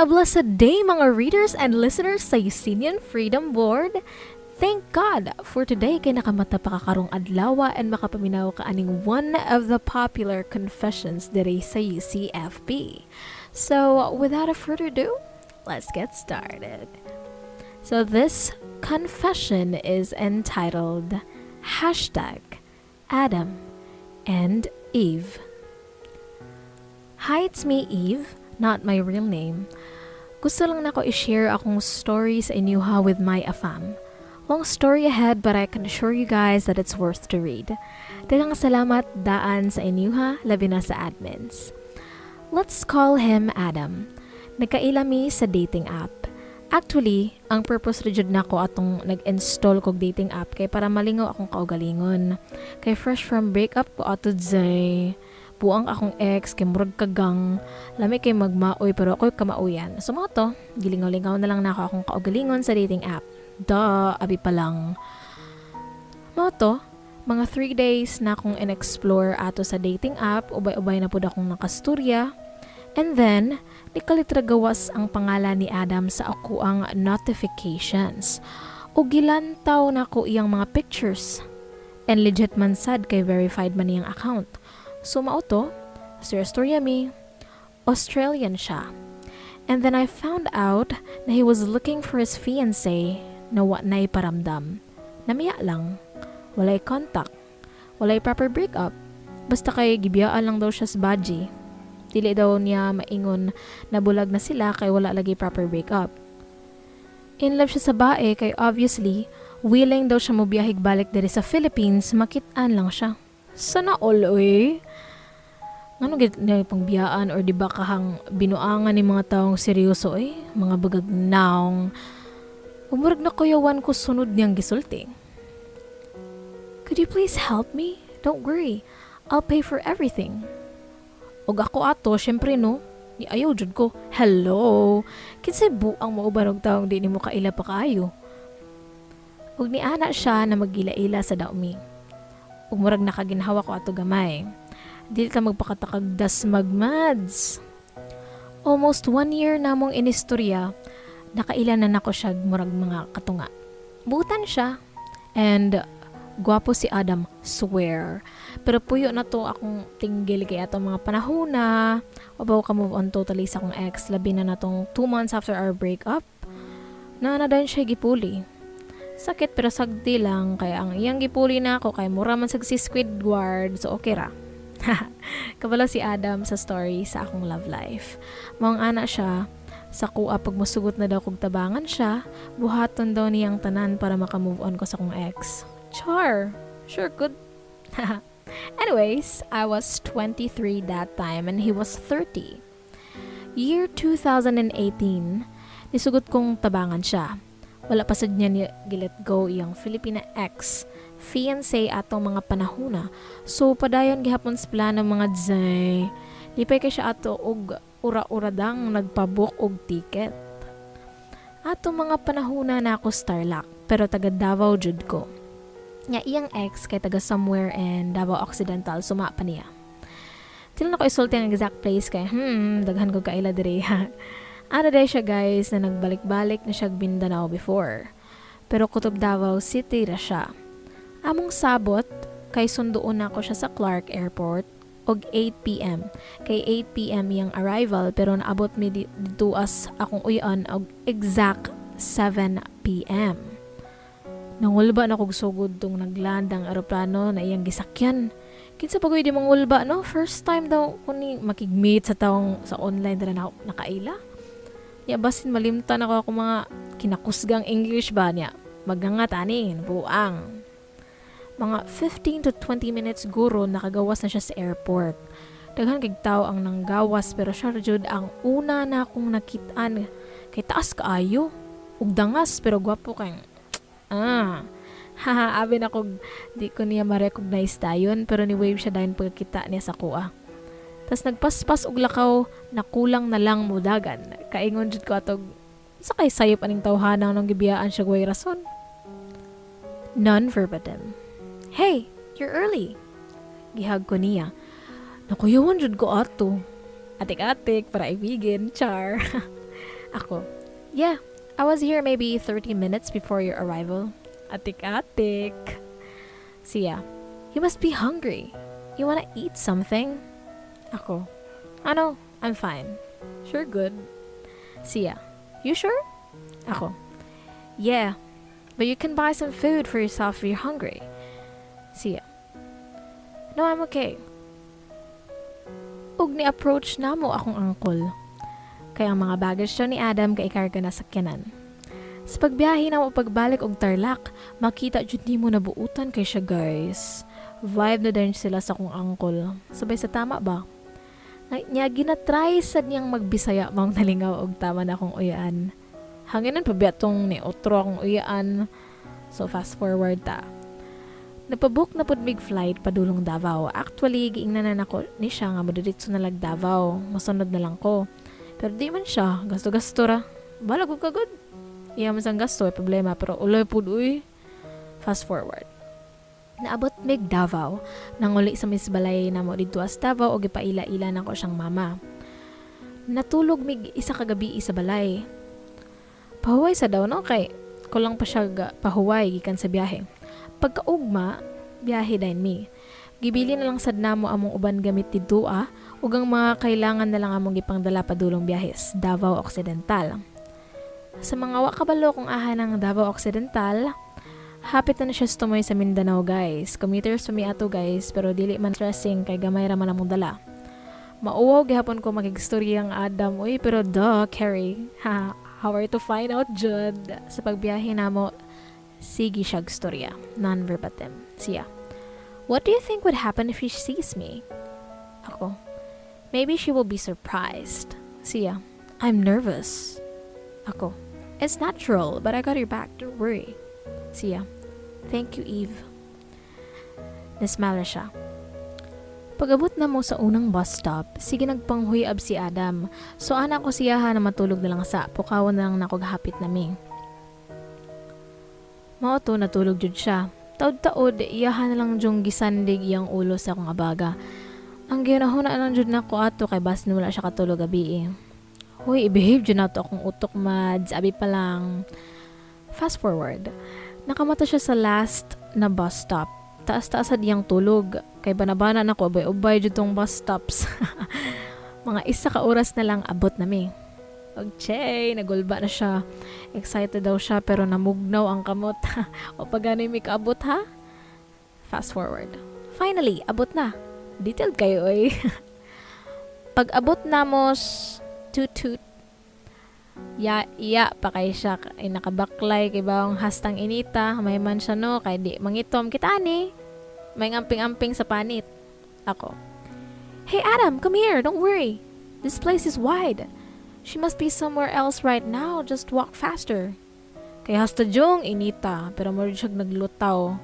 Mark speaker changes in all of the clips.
Speaker 1: A blessed day, mga readers and listeners sa Eucinian Freedom Board. Thank God for today kay nakamata pa ka karong adlaw and makapaminaw ka aning one of the popular confessions diri sa UCFB. So, without a further ado, let's get started. So this confession is entitled #AdamAndEve. Hi, it's me, Eve, not my real name. Gusto lang nako i-share akong story sa inyuha with my afam. Long story ahead, but I can assure you guys that it's worth to read. Daghang salamat daan sa inyuha, labi na sa admins. Let's call him Adam. Nagkaila mi sa dating app. Actually, ang purpose ra jud nako atong nag-install kog dating app kay para malingaw akong kaugalingon. Kay fresh from breakup ko ato, zay. Buang akong ex kay murag kagang lami kay magmaoy, pero ako'y kamauyan. So mao to, gilingaw-lingaw na lang nako akong kaugalingon sa dating app. Duh, abi pa lang. Mao to, mga 3 days na akong in-explore ato sa dating app, ubay-ubay na pud akong nakasturya. And then, nikalit ra gawas ang pangalan ni Adam sa akoang notifications. O gilantaw nako iyang mga pictures. And legit man sad kay verified man iyang account. So mao to, storya mi, Australian siya. And then I found out na he was looking for his fiancé na wa na'y paramdam. Namiya lang. Walay contact. Walay proper breakup. Basta kay gibiyaan lang daw siya sa baji. Dili daw niya maingon na bulag na sila kay wala lagi proper breakup. In love siya sa bae kay obviously willing daw siya mobiyahig balik diri sa Philippines makit-an lang siya. Sana all, oy. Ngano gid niya pangbiyaan or di ba kahang binuangan ni mga taong seryoso eh, mga bagag naong. Umurag na kuyawan ko sunod niyang gisulti. "Could you please help me? Don't worry, I'll pay for everything." Og ako ato, syempre no, ni ayaw jud ko. Hello! Kinsay buang mauban og taong di nimo kaila pa kaayo? Ug niana siya na magila-ila sa daumi. Ug murag nakaginhawa ko ato gamay. Dili ta magpakatakag dasmag, mads. Almost one year na mong inistorya, nakaila na nako siya murag mga katunga. Butan siya. And gwapo si Adam, swear. Pero puyo na to akong tinggil kay atong mga panahon na wa ka move on totally sa akong ex, labi na natong 2 months after our breakup na na dayon siya gipuli. Sakit pero sagdi lang kay ang iyang gipuli na ako kay mura man sag si Squidward, so okay ra. Kabalo si Adam sa story sa akong love life. Maong ana siya sa kuha pag musugot na daw kog tabangan siya, buhaton daw niyang tanan para maka-move on ko sa akong ex. Char! Sure good. Anyways, I was 23 that time and he was 30. Year 2018, nisugot kong tabangan siya. Wala pa sad niya ni gilet go iyang Filipina ex, fiancé atong mga panahona. So padayon gihapon sa plano, mga dzay. Lipay kay siya ato og ura-ura dang nagpabook og ticket. Ato mga panahona na ako Starlock, pero taga Davao jud ko. Nga iyang ex kay taga somewhere in Davao Occidental, suma pa niya. Dili na ko isulti ang exact place kay daghan ko kaila diri. Ano day siya, guys, na nagbalik-balik na siya Mindanao before. Pero kutob Davao City ra siya. Among sabot kay sunduon nako siya sa Clark Airport og 8 p.m. Kay 8 p.m. iyang arrival, pero naabot mi dito as akong uyan og exact 7 p.m. Nangulba na kog sugod tong nagland ang eroplano na iyang gisakyan. Kinsa pa di mangulba, no? First time daw ko ni makig-meet sa taong sa online dira na nakaila. Nya basin malimtan ako ako mga kinakusgang English ba niya. Magangat ani, buang. Mga 15 to 20 minutes guro nakagawas na siya sa airport. Daghan kay tao ang nanggawas, pero siya ra jud ang una na akong nakit-an kay taas kaayo. Ug dangas pero gwapo kay ah. Haha, abi na kog di ko niya ma-recognize dayon, pero ni wave siya dayon pagkita niya sa kuha. Tas nagpaspas og lakaw na kulang na lang mudagan. Kaingon jud ko atog sa kay sayop aning tawhanang nung gibiyaan siya way rason. Non-verbatim. "Hey, you're early." Gihag ko niya. Nakuyawan jud ko ato. Atik-atik para ibigin, char. Ako, "Yeah, I was here maybe 30 minutes before your arrival." Atik-atik. Siya, "You must be hungry. You wanna eat something?" Ako, "Ano, I'm fine." Sure good. Siya, "You sure?" Ako, "Yeah, but you can buy some food for yourself if you're hungry." Siya, "No, I'm okay." Ug ni-approach namo akong uncle. Kay ang mga baggage daw ni Adam kay ikarga na sakyanan. Sa pagbiyahe namo pagbalik og Tarlac, makita jud nimo na buutan kay siya, guys. Vibe na din sila sa akong uncle. Sabay sa tama ba? Nga, nya ginatry sad niyang magbisaya, maong nalingaw og tama na akong uyaan. Hanginan pa biya tong ni otro akong uyaan. So fast forward ta. Nagpabook na pud mig flight padulong Davao. Actually, giingnan na nako ni siya nga modiretso na lag Davao. Mosunod na lang ko. Pero di man siya. Gasto-gasto ra. Balag og kagod. Iya man sang gasto, ay problema. Pero uloy pud uy. Fast forward. Naabot mig Davao. Nanguli sa mis balay namo didto sa Davao og gipaila-ila nako siyang mama. Natulog mig isa ka gabi sa balay. Pahuway sa daw no, kay kulang pa siya pahuway gikan sa biyahe. Pagkaugma, biyahe dayon mi. Gibili na lang sad namo among uban gamit didto ug ang mga kailangan na lang among gipangdala padulong biyahes Davao Occidental. Sa mga wa kabalo kung aha ng Davao Occidental, hapit na na siya sa tumoy sa Mindanao, guys. Commuters pa mi ato, guys, pero dili man stressing kay gamay ra man among dala. Mauwaw gihapon ko makigstorya ang Adam, uy, pero duh, carry. Ha, how are you to find out, jud? Sa pagbiyahe namo, sige siyag storya, non-verbatim. Siya, "What do you think would happen if she sees me?" Ako, "Maybe she will be surprised." Siya, "I'm nervous." Ako, "It's natural, but I got your back, don't worry." Siya, "Thank you, Eve." Nismile siya. Pag-abot na mo sa unang bus stop, sige nagpanghuyab si Adam. So ana ko siya ha na matulog na lang sa, pukawan na lang nako hapit nami. Mao to, natulog jud siya. Taod-taod, iyahan na lang jung gisandig iyang ulo sa akong abaga. Ang ginahuna lang jud nako ato kay basin wala siya katulog gabi eh. Hoy, i-behave jud nato akong utok, mads, abi pa lang. Fast forward. Nakamata siya sa last na bus stop. Taas-taas sad iyang tulog. Kay banabana nako, ubay-ubay jud tong bus stops. Mga isa ka oras na lang, abot nami. Og che, nagulba na siya. Excited daw siya pero namugnaw ang kamot. O pag gano'y may kaabot ha? Fast forward. Finally, abot na. Detailed kayo oy. Pag abot namos, toot toot. Ya, iya pa kay siya ay nakabaklay kay bawang hastang inita, may man siya no kay di mangitom kita ni. May amping-amping sa panit. Ako, "Hey Adam, come here, don't worry. This place is wide. She must be somewhere else right now. Just walk faster." Kay hasta jung inita, pero mo siya naglutaw.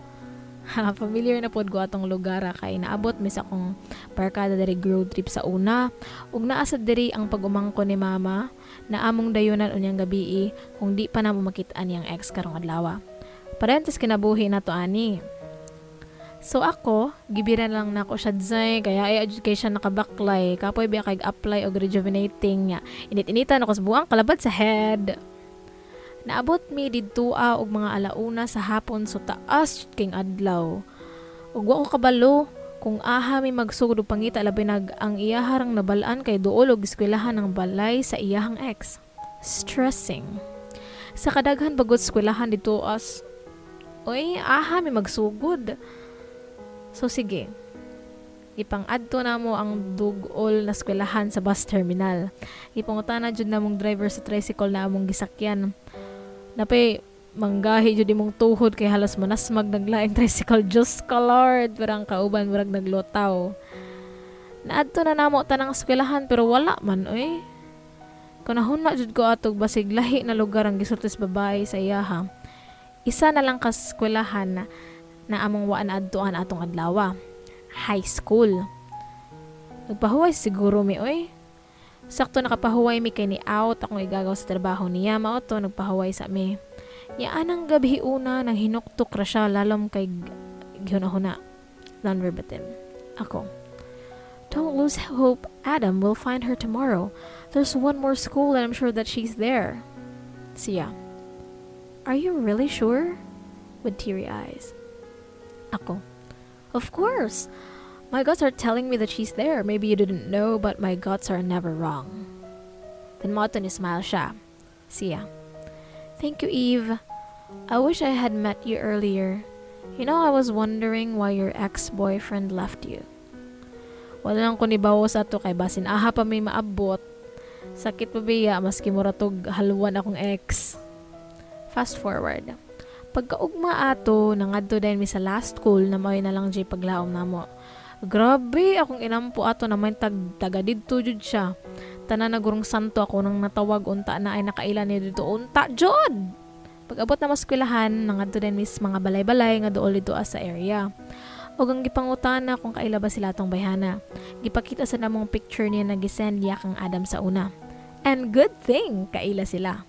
Speaker 1: Ha, familiar na pod ko atong lugar ah, kay naabot mis akong barkada diri road trip sa una. Ug naa sa diri ang pag-umangko ni mama na among dayunan unyang gabi kung di pa namo makit-an niyang ex karong adlaw. Parentes kinabuhi na to ani. So ako, gibira lang nako siya dzay, kaya ay adjud kay siya nakabaklay. Kapoy biya kay apply og rejuvenating nga. Init-initan ako sa buang kalabad sa head. Naabot mi didto og mga alauna sa hapon, so taas jud king adlaw. Ug wa ko kabalo kung aha mi magsugod og pangita, labi nag ang iyaharang nabal-an kay duol og eskwelahan ng balay sa iyahang ex. Stressing. Sa kadaghan bagot eskwelahan dito as oy, aha mi magsugod. So sige. Ipang-adto namo ang dugol na eskwelahan sa bus terminal. Ipangutana jud namong driver sa tricycle na among gisakyan. Napay manggahi jud imong tuhod kay halos manasmag naglaing tricycle. Diyos ka Lord, pero ang kauban murag naglutaw. Naadto na namo tanang eskwelahan pero wala man oy. Kunahuna jud ko atog basig lahi na lugar ang gisulti sa babae sa iyaha. Isa na lang ka eskwelahan na among waan adtuan atong adlaw. High school. Nagpahuway siguro mi oy. Sakto nakapahuway mi kay ni out akong igagaw sa trabaho niya, mao to nagpahuway sa mi. Nya anang gabi una nang hinuktok ra siya lalom kay gihuna-huna. Non-verbatim. Ako, Don't lose hope, Adam. We'll find her tomorrow. There's one more school and I'm sure that she's there. Siya. Are you really sure? With teary eyes. Ako. Of course. My guts are telling me that she's there. Maybe you didn't know, but my guts are never wrong. Then mao to ni-smile siya. Siya. Thank you, Eve. I wish I had met you earlier. I was wondering why your ex-boyfriend left you. Wala lang ko nibawo sa ato kay basin aha pa may maabot. Sakit pa biya maski mura tog halwan akong ex. Fast forward. Pagkaugma ato, nangadto dayon mi sa last school na mao'y na lang jay paglaom namo. Grabe, akong inampo ato na may tag taga didto jud siya. Tanan na gurong santo ako nang natawag, unta na ay nakaila ni didto unta jud. Pag abot na maskwelahan, nangadto dayon mis mga balay-balay nga duol didto sa area. Ug ang gipangutana kung kaila ba sila atong bayhana. Gipakita sa namong picture niya na gisend niya kang Adam sa una. And good thing, kaila sila.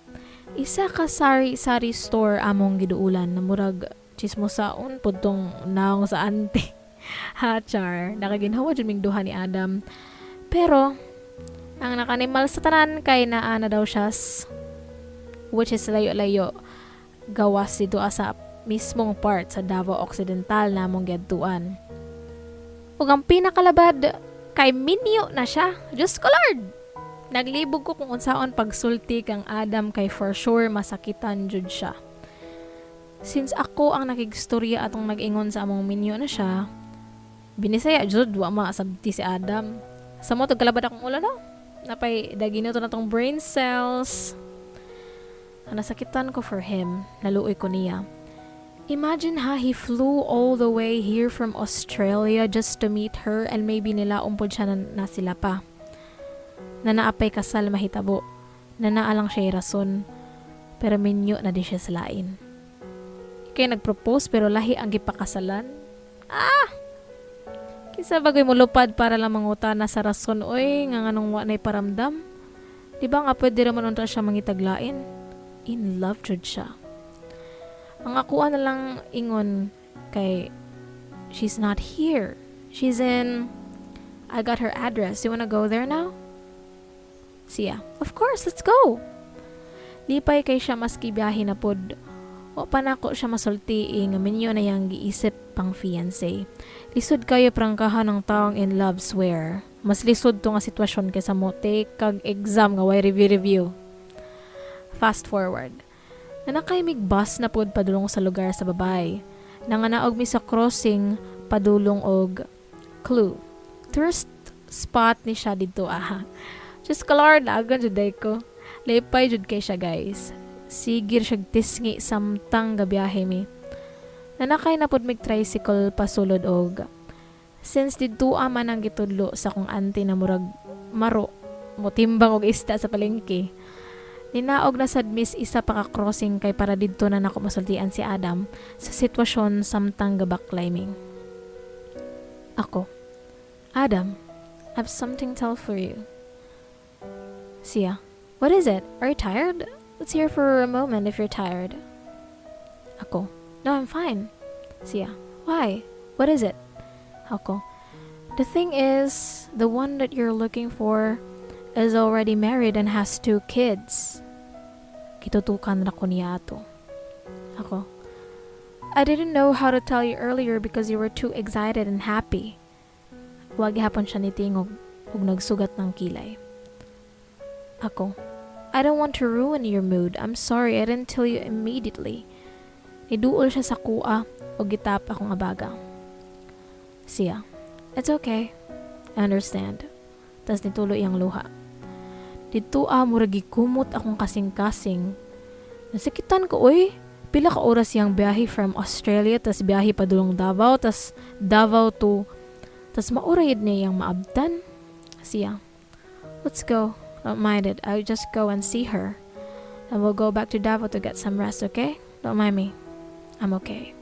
Speaker 1: Isa ka sari-sari store among giduulan na murag chismosaon pud tong naong sa auntie. Ha, char. Nakaginhawa jud ming duha ni Adam. Pero, ang nakanimal sa tanan kay naa na daw siya which is layo-layo gawas dito sa mismong part sa Davao Occidental na among giadtuan. Ug ang pinakalabad kay minyo na siya. Diyos ko Lord! Naglibog ko kung unsaon pagsulti kang Adam kay for sure masakitan jud siya. Since ako ang nakigstorya atong nag-ingon sa among minyo na siya, binisaya jud wa maasabti si Adam. Sa mo kalabad akong ulo, no? Napay dagino to na tong brain cells. Nasakitan ko for him, naluoy ko niya. Imagine ha, he flew all the way here from Australia just to meet her and maybe nila umpod siya na sila pa. Na naapay kasal mahitabo, na naa lang siya rason, pero minyo na di siya sa lain. Kaya nagpropose pero lahi ang gipakasalan. Ah! Kinsa bagoy mo lupad para lang mangutana sa rason, oy, nga nganong wa na'y paramdam? Di ba nga pwede raman unta siya mangitaglain? In love jud siya. Ang akuha na lang ingon kay she's not here. She's in. I got her address. You wanna go there now? Siya. Of course, let's go. Lipay kay siya maski biyahe na pod. Wa pa nako siya masulti eh, nga minyo na yang giisip pang fiancé. Lisod kayo prangkahan ng taong in love, swear. Mas lisod to nga sitwasyon kaysa mo take kag exam nga way review-review. Fast forward. Nanakay mig bus na pod padulong sa lugar sa babay. Nanganaog mi sa crossing padulong og clue. Tourist spot ni siya didto ah. Diyos ko Lord, lagan jud day ko. Lipay jud kay siya, guys. Sige siya tisngi samtang gabiyahe mi. Nanakay na pod mig tricycle pasulod og since didto man ang gitudlo sa kong auntie na murag maro motimbang og isda sa palengke. Ninaog na sad mis isa pa ka crossing kay para didto na nako masultian si Adam sa sitwasyon samtang gabak climbing. Ako. Adam, I have something to tell for you. Siya. What is it? Are you tired? Let's hear for a moment if you're tired. Ako. No, I'm fine. Siya. Why? What is it? Ako. The thing is, the one that you're looking for is already married and has two kids. Gitutukan ra ko niya ato. Ako. I didn't know how to tell you earlier because you were too excited and happy. Wa gihapon siya nitingog ug nagsugat ng kilay. Ako. I don't want to ruin your mood. I'm sorry I didn't tell you immediately. Niduol siya sa kuha ug gitap akong abaga. Siya. It's okay. I understand. Tas nitulo iyang luha. Didto ah, murag gikumot akong kasing-kasing. Nasakitan ko, oy. Pila ka oras iyang biyahe from Australia, tas biyahe padulong Davao, tas Davao to, tas maurayid niya iyang maabtan. Siya. Let's go. Don't mind it. I'll just go and see her. And we'll go back to Davao to get some rest, okay? Don't mind me. I'm okay.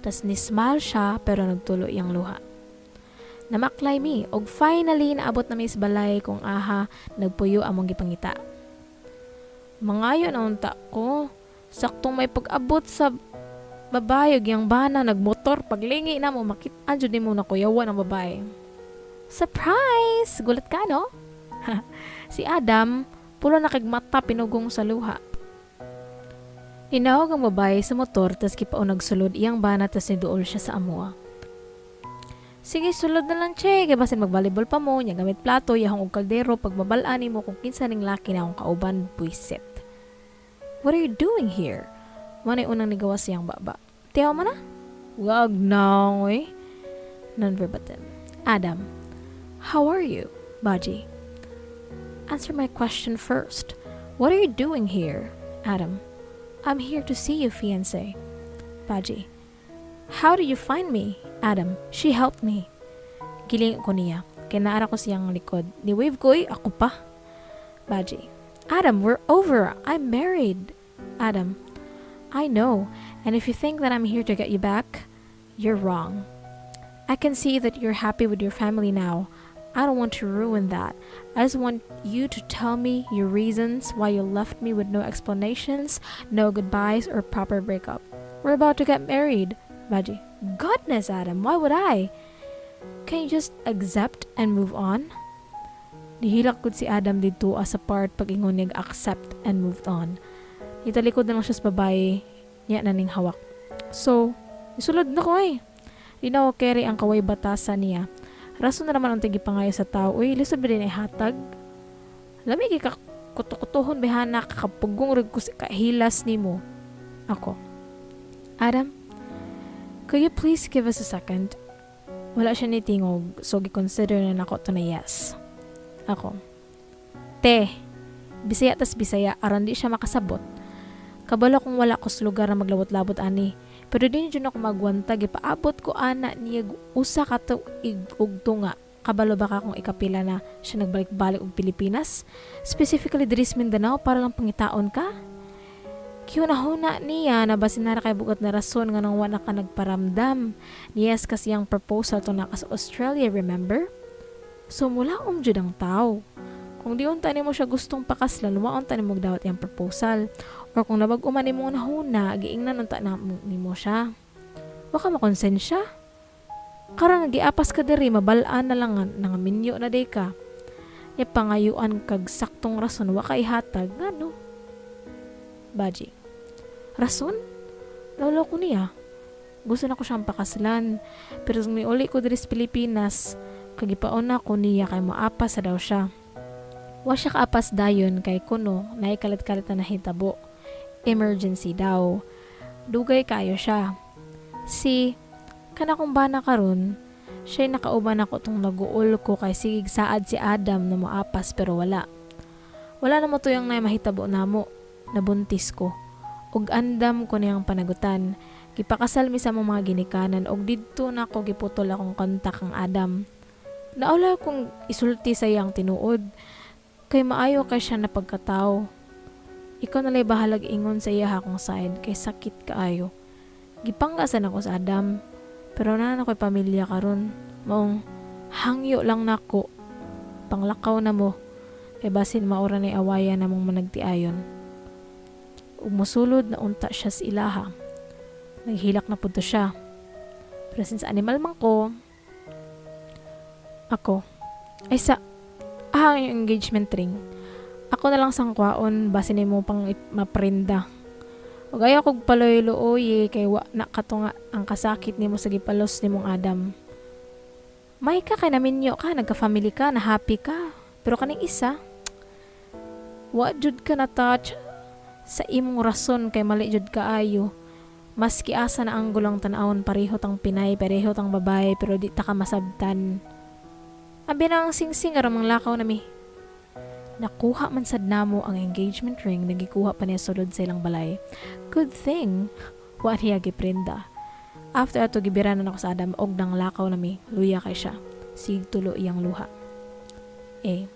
Speaker 1: Tas ni-smile siya pero nagtulo iyang luha. Namaklay mi og finally naabot na mi sa balay kung aha nagpuyo among gipangita. Mangayo na unta ko. Saktong may pag-abot sa babae ug iyang bana nagmotor paglingi na mo makit-an jud nimo na kuyawan ang babae. Surprise! Gulat ka, no? Si Adam, pulo na kag mata pinugong sa luha. Ninahog ang babae sa motor, tas gipaunag sulod iyang bana, tas niduol siya sa amoa. Sige, sulod na lang, che. Kay basin mag-volleyball pa mo, nya gamit plato, yahong og kaldero, pag mabal-an nimo kung kinsa ning laki na akong kauban, buisit. What are you doing here? Mao unang nigawas siyang baba. Tiyaw mo na? Wag na, oy. Non-verbatim. Adam. How are you, Baji? Answer my question first. What are you doing here? Adam. I'm here to see you, fiance. Baji. How did you find me? Adam. She helped me. Giling ko niya. Kay naara ko siyang likod. Ni-wave ko, eh, ako pa. Baji. Adam, we're over. I'm married. Adam. I know. And if you think that I'm here to get you back, you're wrong. I can see that you're happy with your family now. I don't want to ruin that. I just want you to tell me your reasons why you left me with no explanations, no goodbyes, or proper breakup. We're about to get married. Baji. Goodness, Adam, why would I? Can you just accept and move on? Nihilak gud si Adam didto sa part pag-ingon niya accept and moved on. Nitalikod na lang siya sa babae niya na ning hawak. So, isulod na ko eh. Di na ko carry ang kaway batasa niya. Rason na naman ang gipangayo sa tao. Uy, lisod ba din ay hatag? Lami kay ka kuto-kutohon bihana, kakapugong rig ko sa kahilas nimo. Ako. Adam, could you please give us a second? Wala siya nitingog, so gi-consider na nako to na yes. Ako. Te, Bisaya tas Bisaya, aron di siya makasabot. Kabalo kung wala ko sa lugar na maglabot-labot ani. Pero di jud ako magwanta, gipaabot ko ana niya usa ka tuig ug tunga. Kabalo ba ka kung ikapila na siya nagbalik-balik og Pilipinas? Specifically diri sa Mindanao para lang pangitaon ka? Gihuna-huna niya na basin naa ra kay bugat na rason nga nang wala ka nagparamdam. Niyas kasi ang proposal to na ka sa Australia, remember? So mulaom jud ang tao. Kung di unta nimo siya gustong pakaslan, wa unta nimo dawat iyang proposal. Or kung nabag-o man nimo nahuna, giingnan unta na nimo siya. Wa ka makonsensya. Karon nga giapas ka diri, mabal-an na lang nga nangaminyo na day ka. Ya pangayuan kag saktong rason, wa ka ihatag ngano? Baji. Rason? Lolo ko niya. Gusto na ko siyang pakaslan. Pero kung miuli ko diri sa Pilipinas, kagipaon na ko niya kay moapas sa daw siya. Wa siya kaapas dayon kay kuno naikalit-kalit na nahitabo. Emergency daw. Dugay kayo siya. Si, kana kong bana karon, siya'y nakauban ako tong naguol ko kay sigig saad si Adam na moapas pero wala. Wala na mo tuyang na mahitabo namo. Nabuntis ko. Ug andam ko niyang panagutan. Gipakasal mi sa among mga ginikanan ug didto na ko giputol akong kontak kang Adam. Naula kong isulti sa iyang tinuod. Kay maayo kay siya na pagkatao. Ikaw na lay bahalag ingon sa iya akong side kay sakit kaayo. Gipanggasan ako sa Adam. Pero naa na ko'y pamilya karon. Maong hangyo lang nako. Panglakaw na mo. Kay basin maura na awayan namong managtiayon. Ug mosulod na unta siya sa ilaha. Naghilak na pud to siya. Pero since animal man ko, ako, ay sa, yung engagement ring. Ako na lang sang kwaon, basin nimo pang maprenda. Ug ayaw kog paloy-luoy kay wa na katunga ang kasakit nimo sa gipalos nimong Adam. May ka kay naminyo ka, nagka-family ka, na happy ka. Pero kaning isa, wa jud ka na touch sa imong rason kay mali jud kaayo. Maski asa na anggulo ang tan-awon, pareho tang Pinay, pareho tang babae, pero di ta ka masabtan. Abi na ang singsing aron manglakaw na mi. Nakuha man sad namo ang engagement ring na gikuha pa niya sulod sa ilang balay. Good thing, wa niya giprenda. After ato, gibira na nako sa Adam og nanglakaw na mi. Luya kay siya. Sig tulo iyang luha. Eh,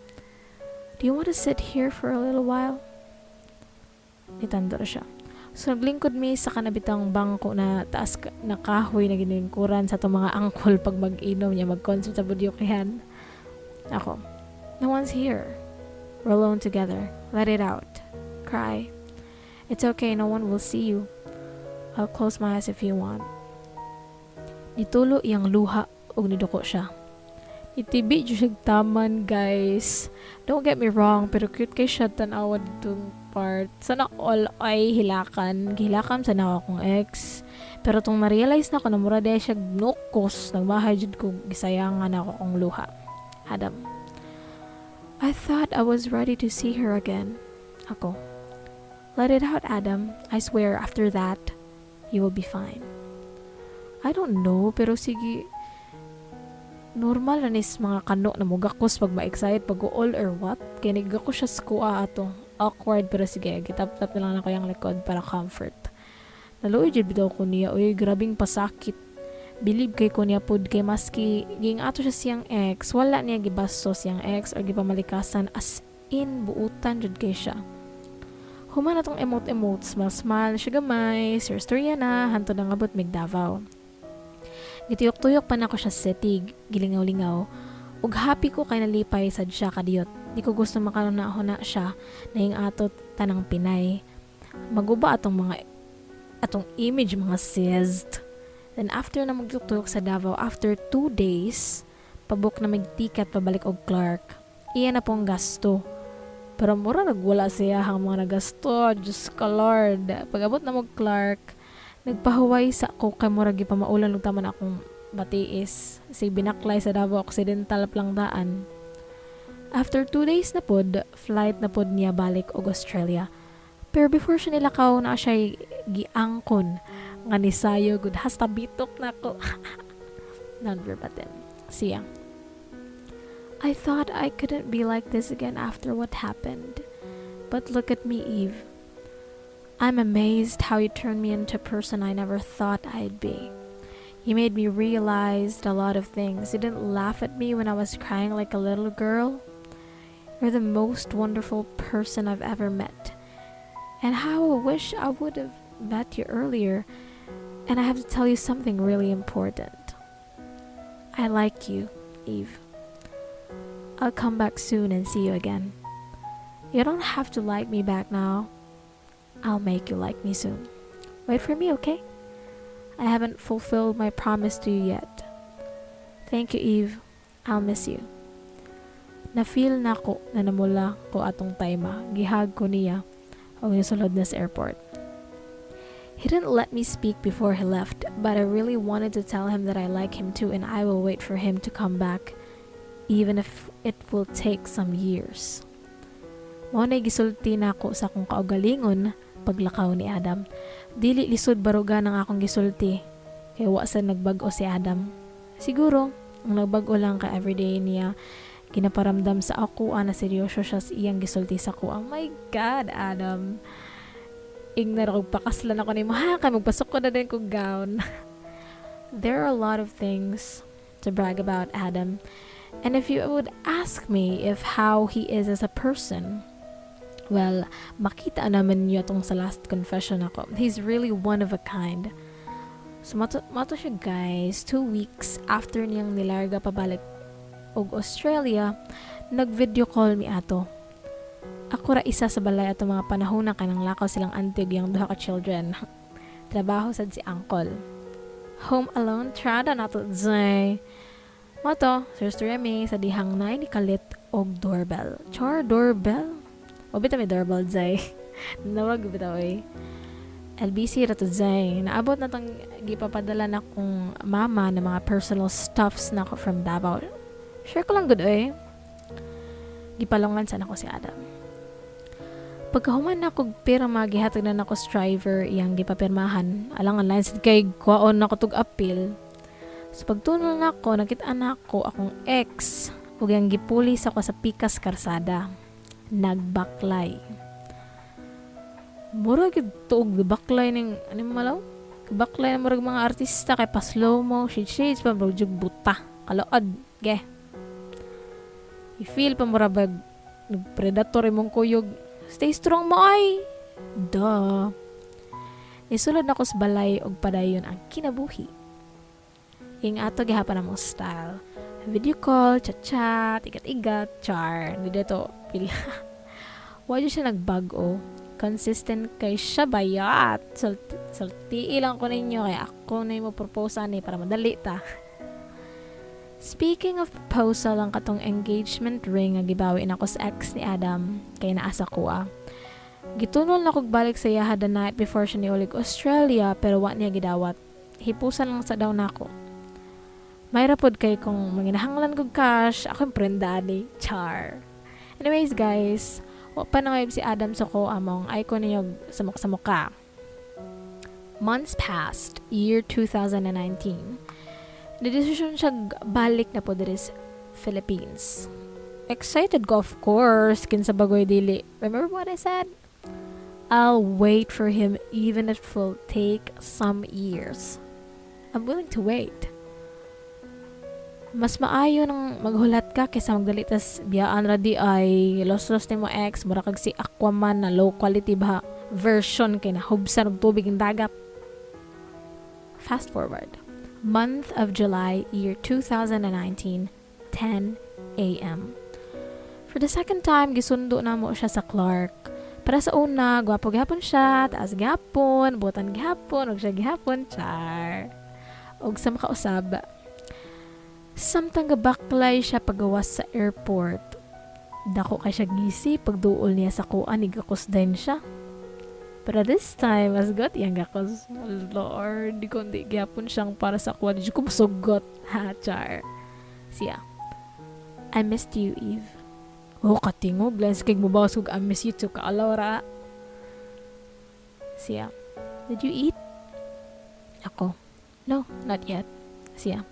Speaker 1: do you want to sit here for a little while? Nitandor siya. So naglingkod mi sa kanabitang bangko na taas na kahoy na ginilingkuran sa atong mga angkol pag mag-inom niya mag-concert sa videokehan. Ako, no one's here. We're alone together. Let it out. Cry. It's okay, no one will see you. I'll close my eyes if you want. Nitulo iyang luha ug niduko siya. Itibi jud siya taman, guys. Don't get me wrong, pero cute kay siya tan-awa ditong part. Sana all ay hilakan. Gihilakan sa na akong ex. Pero tong na-realize na ko na mura diay siya nukos, nagmahay jud ko, gisayangan ako akong luha. Adam. I thought I was ready to see her again. Ako. Let it out, Adam. I swear after that, you will be fine. I don't know, pero sige, normal na nis mga kano na mugakos pag ma-excite, pag all or what. Kaya ko siya sa kuha ato. Awkward, pero sige, gitap-tap na lang ako yung likod para comfort. Naluoy jud bitaw ko niya, uy, grabing pasakit. Believe kay ko niya pud kay maski ging ato siya siyang ex, wala niya gibasto siyang ex or gipamalikasan, as in buutan jud kay siya. Human atong emote-emote, smile-smile siya gamay, sir storya na, hantod ang abot mig Davao. Gituyok-tuyok pa nako siya sa city, gilingaw-lingaw. Ug happy ko kay nalipay sad siya kadiyot. Di ko gusto makanuna siya na yung ato tanang Pinay. Maguba atong mga atong image, mga sis. Then after na magtuyok sa Davao, after 2 days, pabook na mig ticket pabalik og Clark. Iya na pong gasto. Pero mura nagwala siya ang mga nagasto. Diyos ko Lord. Pag abot na mo Clark, nagpahuway sa ako kay murag gipamaulan ug taman akong batiis. Si binaklay sa Davao Occidental plang daan. After 2 days na pod, flight na pod niya balik og Australia. Pero before siya nilakaw na siya giangkon nga nisayo gud hasta bitok na ko. Non-verbatim. Siya. I thought I couldn't be like this again after what happened. But look at me, Eve. I'm amazed how you turned me into a person I never thought I'd be. You made me realize a lot of things. You didn't laugh at me when I was crying like a little girl. You're the most wonderful person I've ever met. And how I wish I would have met you earlier. And I have to tell you something really important. I like you, Eve. I'll come back soon and see you again. You don't have to like me back now. I'll make you like me soon. Wait for me, okay? I haven't fulfilled my promise to you yet. Thank you, Eve. I'll miss you. Na-feel na ko na namula ko atong time. Gihag ko niya og nisulod na sa airport. He didn't let me speak before he left, but I really wanted to tell him that I like him too and I will wait for him to come back, even if it will take some years. Mao na gisulti nako sa akong kaugalingon paglakaw ni Adam. Dili lisod baruga ng akong gisulti kay wa sa nagbag-o si Adam. Siguro, ang nagbag-o lang kay everyday niya ginaparamdam sa ako na seryoso siya sa iyang gisulti sa ako. Oh my God, Adam. Ingnar og pakaslan ako nimo ha kay magpasok ko na din kog gown. There are a lot of things to brag about Adam. And if you would ask me if how he is as a person, well, makita naman niyo itong sa last confession ako. He's really one of a kind. So, mato siya guys, 2 weeks after niyang nilarga pabalik og Australia, nag-video call mi ato. Ako ra isa sa balay ato mga panahon na kanang lakaw silang auntie ug iyang duha ka children. Trabaho sad si uncle. Home alone trada nato zay. Mato, Sir Remy sa dihang na ni kalit og doorbell. Char doorbell. O bitaw may doorbell zay. Nawag bitaw eh. LBC ra to zay. Naabot na tong gipapadala na kong mama na mga personal stuffs na ako from Davao. Share ko lang gud eh. Gipalungan sana ko si Adam. Pagkahuman na kog pirma, gihatag na nako sa driver iyang gipapirmahan. Alang online sad kay kuwaon nako tug appeal. So pagtunol nako, nakita nako akong ex ug iyang gipulis ako sa pikas karsada. Nagbaklay. Mura gyud tuog baklay ning ano malaw? Baklay na murag mga artista kay pa slow mo, shades shades pa murag jug buta. Kalood, ge. I-feel pa mura bag predator imong kuyog. Stay strong mo ay. Duh. Nisulod na ko sa balay og padayon ang kinabuhi. Ing ato gihapon among style. Video call, chat-chat, igat-igat, char. Hindi dito pila. Wa siya nagbag-o. Consistent kay siya bayat. Sulti lang ko ninyo kaya ako na mo propose ani para madali ta. Speaking of proposal, ang katong engagement ring nga gibawi nako sa ex ni Adam kay naa sa akoa. Gitunol na kog balik sa iyaha the night before siya niulig Australia, pero wa niya gidawat. Hipusan lang sa daw nako. May rapod kay kung manginahanglan kog cash, ako yung prenda ni Char. Anyways guys, wa pa na si Adam sa ko among ay ko ninyo samok-samok ka. Months passed, year 2019. Nadesisyon siya balik na po diri sa Philippines. Excited ko, of course, kinsa bagoy dili. Remember what I said? I'll wait for him even if it will take some years. I'm willing to wait. Mas maayo nang maghulat ka kaysa magdali tas biyaan ra di ay los-los nimo ex, mura kag si Aquaman na low quality ba version kay nahubsan og tubig ang dagat. Fast forward. Month of July, year 2019, 10 a.m. For the second time, gisundo na mo siya sa Clark. Para sa una, gwapo gihapon siya, taas gihapon, buotan gihapon, ug siya gihapon, char. Og sa makausab, samtang gabaklay siya pagawas sa airport, dako kay siya ngisi pagduol niya sa kuan, nigakos din siya. Pero this time, mas got iyang gakos. Lord, di ko hindi gihapon siyang para sa kuan. Di ko musugot. Ha, char. Siya. "I missed you, Eve." Oh, katingog. Lens kay mubawas kog "I miss you too." Kaalaw ra. Siya. "Did you eat?" Ako. "No, not yet." Siya.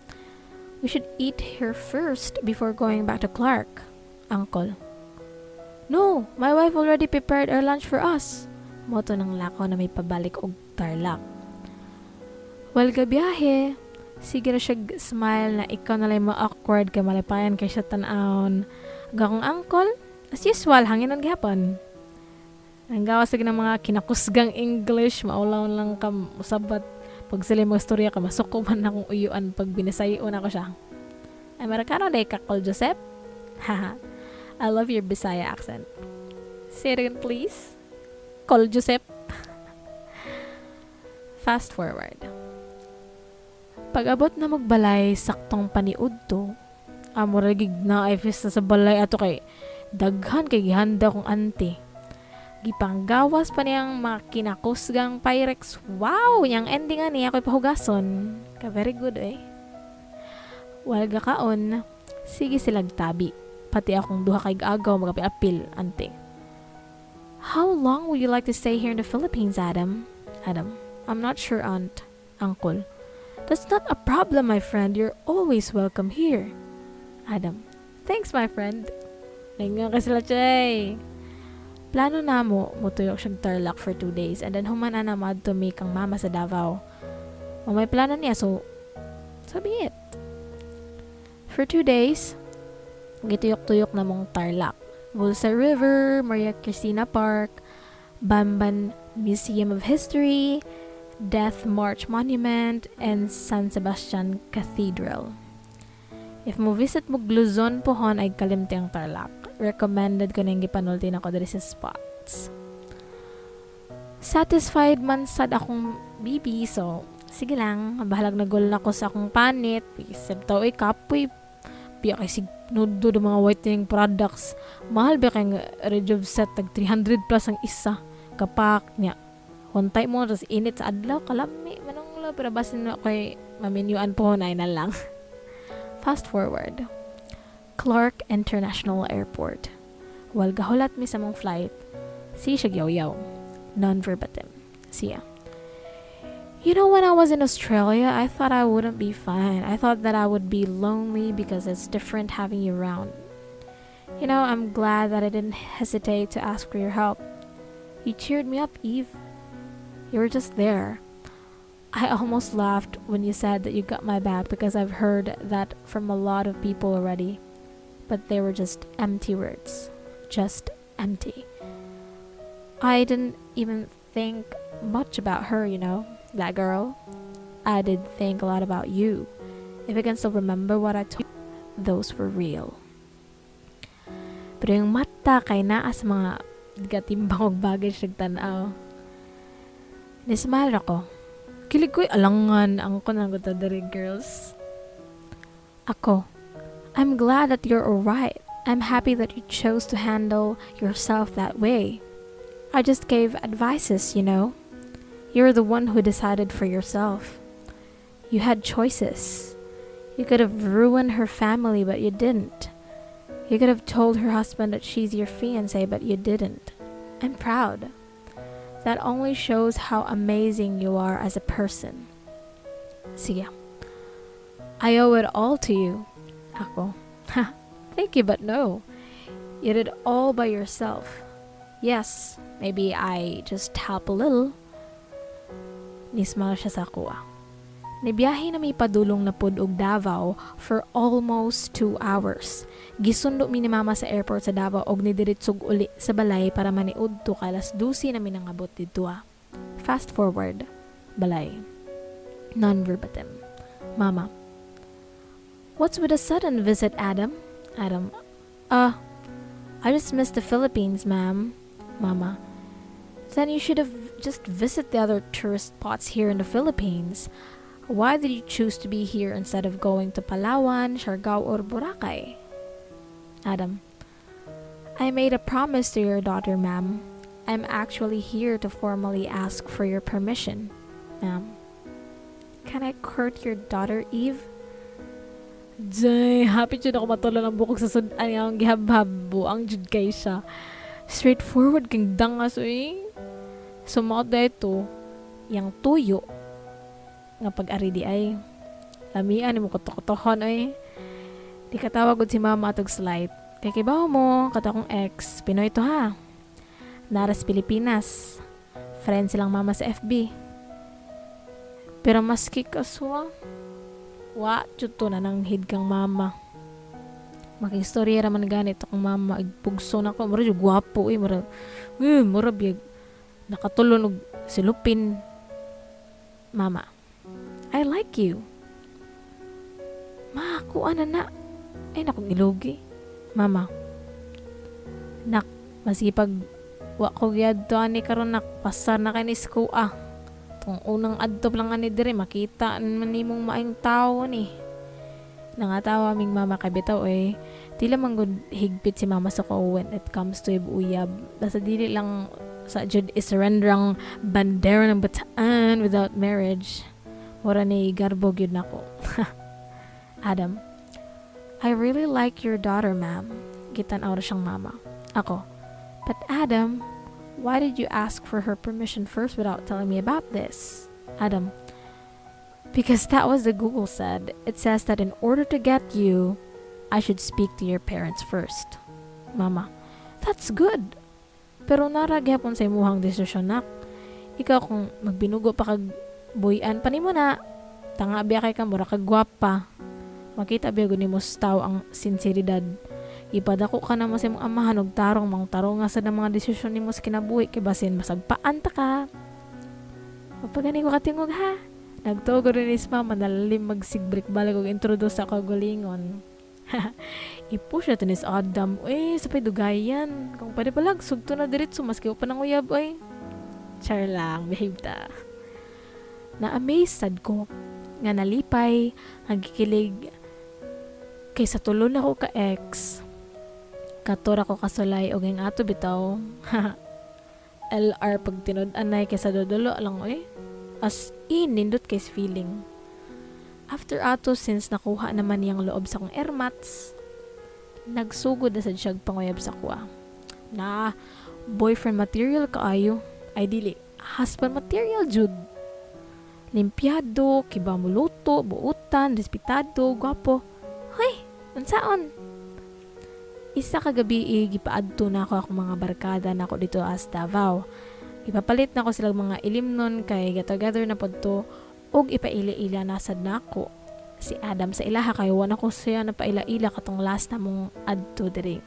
Speaker 1: "We should eat here first before going back to Clark." Uncle. "No, my wife already prepared our lunch for us." Mao to nang lakaw na may pabalik og Tarlac. While gabiyahe, sige na siya smile na ikaw na lang ma-awkward kay malipayan kay siya tan-awon. Ug akong uncle, as usual, hanginan gihapon. Ang gawas ng mga kinakusgang English, maulaw lang ka usabat pag sila mga istorya ka, masuko man akong uyuan pag binisayon ako siya. Amerikano day ka, Col Joseph? Haha. I love your Bisaya accent. Say it again, please. Col Joseph. Fast forward. Pag-abot na magbalay, saktong paniud to. Amo ra gig na ay fiesta sa balay ato kay daghan kay gihanda kong auntie. Gipanggawas pa niyang mga kinakusgang Pyrex. Wow! Yang ending ani ako'y pahugason. Ka very good eh. While gakaon, sige silag tabi. Pati akong duha kay agaw magapil-apil, ante. "How long would you like to stay here in the Philippines, Adam?" Adam. "I'm not sure, aunt." Uncle. "That's not a problem, my friend. You're always welcome here." Adam. "Thanks, my friend." Naingan ka sila, Chay. Plano na mo, mutuyok siyang Tarlac for 2 days and then human na maadto mi kang mama sa Davao. O may plano niya, so be it. For 2 days, gituyok-tuyok na mong Tarlac. Bulsa River, Maria Cristina Park, Bamban Museum of History, Death March Monument, and San Sebastian Cathedral. If mo visit mo Luzon pohon ay kalimti ang Tarlac. Recommended ko na yung gipanulti nako diri sa spots. Satisfied man sad akong bibi, so sige lang, bahalag nagol na ko sa akong panit. Isip tao ay kapoy piya kay sig nudo do mga whitening products. Mahal ba kay Rejuve set, tag 300 plus ang isa kapak niya. Huntay mo tas init sa adlaw, kalami manong lo, pero basin na kay maminyuan po na na lang. Fast forward. Clark International Airport. While gahulat mi sa mong flight, si siya yaw-yaw. Non-verbatim. Siya. "You know, when I was in Australia, I thought I wouldn't be fine. I thought that I would be lonely because it's different having you around. I'm glad that I didn't hesitate to ask for your help. You cheered me up, Eve. You were just there. I almost laughed when you said that you got my back because I've heard that from a lot of people already. But they were just empty words. Just empty. I didn't even think much about her, that girl. I did think a lot about you. If I can still remember what I told you, those were real." Pero yung mata kay naa sa mga gatimbang og baggage nagtan-aw. Nismile ako. Kilig ko'y alangan ang ko nang diri, girls. Ako. I'm glad that you're alright. I'm happy that you chose to handle yourself that way. I just gave advices. You're the one who decided for yourself. You had choices. You could have ruined her family, but you didn't. You could have told her husband that she's your fiance, but you didn't. I'm proud. That only shows how amazing you are as a person. Siya. I owe it all to you. Ako. Thank you, but no. You did all by yourself. Yes, maybe I just help a little. Nismile siya sa akoa. Nibiyahe na mi padulong na pud og Davao for almost 2 hours. Gisundo mi ni Mama sa airport sa Davao og nidiretsog uli sa balay para maniudto kay alas 12 na mi nangabot didto ah. Fast forward. Balay. Non-verbatim. Mama. What's with a sudden visit, Adam? Adam. I just missed the Philippines, ma'am. Mama. Then you should have just visit the other tourist spots here in the Philippines. Why did you choose to be here instead of going to Palawan, Siargao, or Boracay? Adam. I made a promise to your daughter, ma'am. I'm actually here to formally ask for your permission, ma'am. Can I court your daughter, Eve? Jay, happy jud ako matulo ng bukog sa sud-an nga akong gihabhab. Buang jud kay siya. Straightforward kang dangas, uy. So, mao to, yang tuyo, nga pag-ari di ay, lamian mo kutokutohon, ay. Di katawag gud si Mama atog slight. Kay kibaw mo, kato akong ex, Pinoy to ha. Naras Pilipinas. Friend silang mama sa FB. Pero maski kaswa, wa jud to na nanghid kang mama. Makistorya raman ganito kang mama, igpugso na ko, mura jud gwapo eh, mura, eh, mura biyag, nakatulon og silupin. Mama, I like you. Ma, kuha na na. Ay, nakong ilugi. Mama, nak, maski pag wa ko giadto ani karon nak, pasar na kay ni ah. Tong unang adto lang ani dire makita man nimong maayong tawo ni. Nangatawa ming mama kay bitaw eh. Tila man gud higpit si mama sa ko when it comes to uyab. Basta dili lang sa jud i-surrender ang bandera ng Bataan without marriage. Mura ni garbo gyud nako. Adam, I really like your daughter, ma'am. Gitan-aw ra siyang mama. Ako, but Adam, why did you ask for her permission first without telling me about this? Adam, because that was the Google said. It says that in order to get you, I should speak to your parents first. Mama, that's good. Pero nara gyapon sa imuhang desisyon, nak. Ikaw kung magbinugo pa kag buy-an pa nimo na, tanga biya kay ka mura kag gwapa. Makita biya gud nimo sa tawo ang sinseridad. Ipadako ka na mo sa imong amahan og tarong mang tarong nga sa mga desisyon nimo sa kinabuhi kay basin masagpaan ta ka. Mapagani ko katingog ha. Nagtuo rin is mama nalalim magsigbrik balik og introduce sa kaugalingon. I-push na to ni Adam. Eh, sa dugayan. Kung pwede palag, sugto na diretso, maski pa nang uyab, oy. Char lang, behave ta. Na-amaze sad ko nga nalipay, nga gikilig kay sa tulo na ko ka ex. Katora ko kasulay og ang ato bitaw. LR pag tinud-anay kay sa dulo lang oy. As in, nindot kay feeling. After ato, since nakuha naman niyang loob sa akong ermats, nagsugod na sad siya panguyab sa kuha. Na, boyfriend material kaayo. Ay dili, husband material jud. Limpiado, kiba mo luto, buutan, respetado, gwapo. Hoy, unsaon? Isa ka gabi eh, gipaadto na ako akong mga barkada na ako dito as Davao. Ipapalit na ko silang mga ilimnon kay get together na pod to ug ipaila-ila na sad nako si Adam sa ilaha kay wala ko siya na paila-ila katong last na mong adto diri.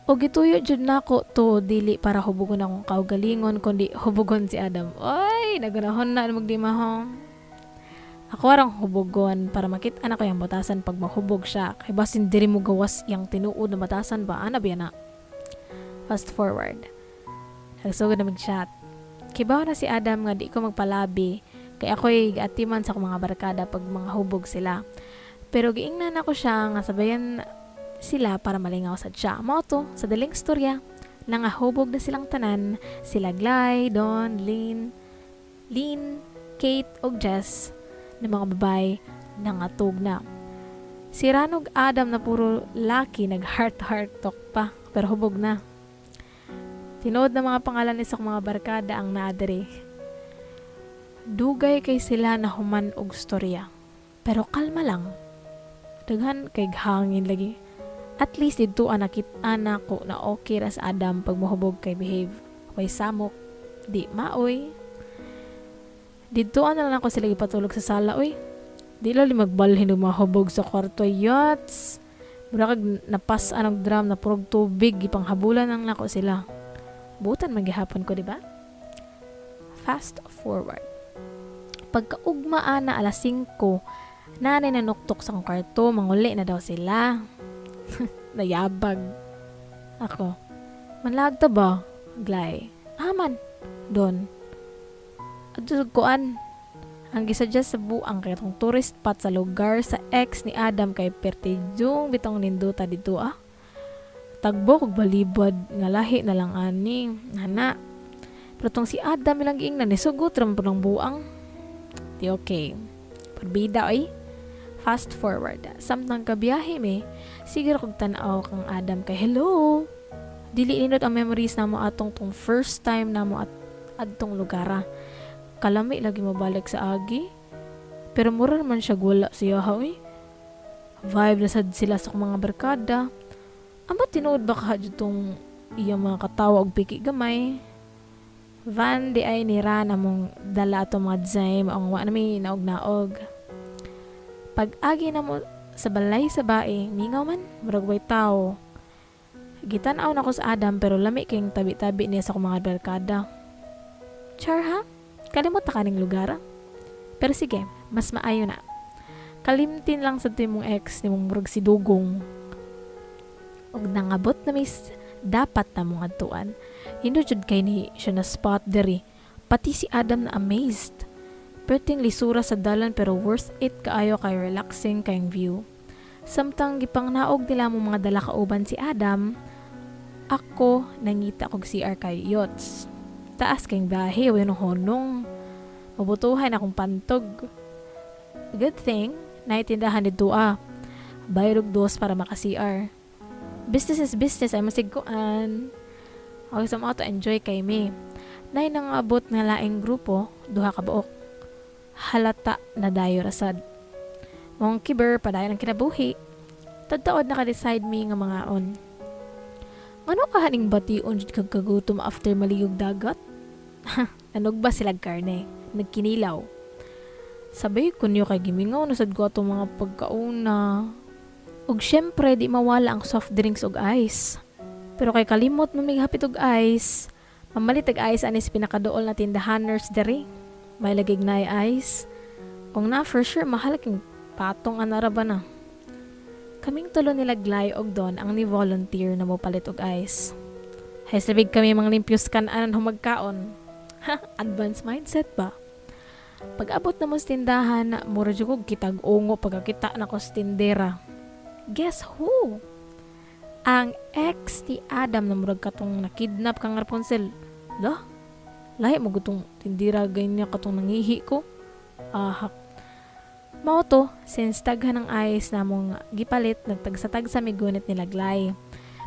Speaker 1: O gituyo jud nako to dili para hubugon akong kaugalingon kundi hubugon si Adam. Oy, nagunahon na magdimahong. Ako arang hubugon para makita na ko yung batasan pag mahubog siya. Kay basin diri mo gawas yang tinuod na batasan ba? Ana biya na? Fast forward. Nagsugod na mag-chat. Kibaw na si Adam nga di ko magpalabi. Kay ako'y atiman sa akong mga barkada pag mga hubog sila. Pero giingnan ako siya nga sabayan sila para malingaw sad siya. Mao to, sa daling storya, nangahubog na silang tanan, sila Glay, Don, Lynn, Lynn, Kate ug Jess na mga babay nangatog na. Si Ranog Adam na puro laki nag heart heart talk pa pero hubog na. Tinuod na mga pangalan ni sa mga barkada ang naadiri. Dugay kay sila na human og storya. Pero kalma lang. Daghan kay hangin lagi. At least didto nakit-an nako na okay ra sa Adam pag mohubog kay behave. Way samok, di maoy. Didto na lang ako sila ipatulog sa sala oy. Di lali magbalhin og mahubog sa kwarto yachts. Mura kag napas anong drum na purog tubig gipanghabulan ang nako sila. Butan man gihapon ko, di ba? Fast forward. Pagkaugma ana alas 5, nanay nanuktok sa akong kwarto, manguli na daw sila. Nayabag. Ako, manlagta ba? Glay. Aman. Don. Adto kuan. Ang gisuggest sa buang kay atong tourist spot sa lugar sa ex ni Adam kay pertijong bitong nindota dito ah. Tagbo kog balibad nga lahi na lang ani. Hana. Pero tong si Adam ilang giingnan ni sugot ra man pud ang buang. Di okay. Parbida oy. Fast forward. Samtang kabiyahe mi, sige ra kog tan-aw kang Adam kay hello. Dili nindot ang memories namo atong tong first time namo at adtong lugar. Ah. Kalami lagi mabalik sa agi. Pero mura naman siya wala siya ha oy. Vibe na sad sila sa akong mga barkada. Amo tinuod ba ka tong iyang mga katawa og piki gamay. Van di ay ni Ran among dala atong mga design ang wa na may naog-naog. Pag agi na mo sa balay sa bae, mingaw man, murag way tao. Gitan-aw na ko sa Adam pero lami kayong tabi-tabi niya sa akong mga barkada. Char ha? Kalimot na kaning lugar ah. Pero sige, mas maayo na. Kalimtin lang sa mong ex ni mong murag si Dugong. Og nangabot na mis dapat na mong adtuan. Hindi jud kay ni siya na spot diri. Pati si Adam na amazed. Perting lisura sa dalan pero worth it kaayo kay relaxing kayong view. Samtang gipangnaog nila mo mga dala kauban si Adam, ako nangita kog CR kay Yots. Taas kayong bahi, way nung honong. Mabutuhan akong pantog. Good thing, naitindahan dito ah. Bayad og dos para maka CR. Business is business ay masigkuan. Okay sa mga to enjoy kay me. Nay nangabot nga laing grupo, duha ka buok. Halata na dayo rasad. Mong kiber padayon ang kinabuhi. Tadtaod naka-decide mi nga mga on. Ngano ka haning bation jud kag kagutom after maligog dagat? Nanog ba sila karne? Nagkinilaw. Sabay kunyo kay gimingaw na sad ko atong mga pagkauna. Ug syempre di mawala ang soft drinks ug ice. Pero kay kalimot mo hapit og ice, mamalit og ice anis pinakaduol na tindahaners diri. May lagig na ice. Kung na for sure mahal king patong anara ba na. Kaming tulo nila Glay og Don ang ni volunteer na mopalit og ice. Hay sabig kami mga limpios kan-anan humagkaon. Ha, advance mindset ba? Pag abot na mo sa tindahan, mura jud kog kitag ungo pagkakita na ko sa tindera. Guess who? Ang ex ni Adam na murag katong nakidnap kang Rapunzel. Lah, lahi mo gutong tindira ganyan katong nangihi ko. Ahak. Mao to, since daghan ng ice na mong gipalit, nagtagsa-tagsa mi gunit nila Glay.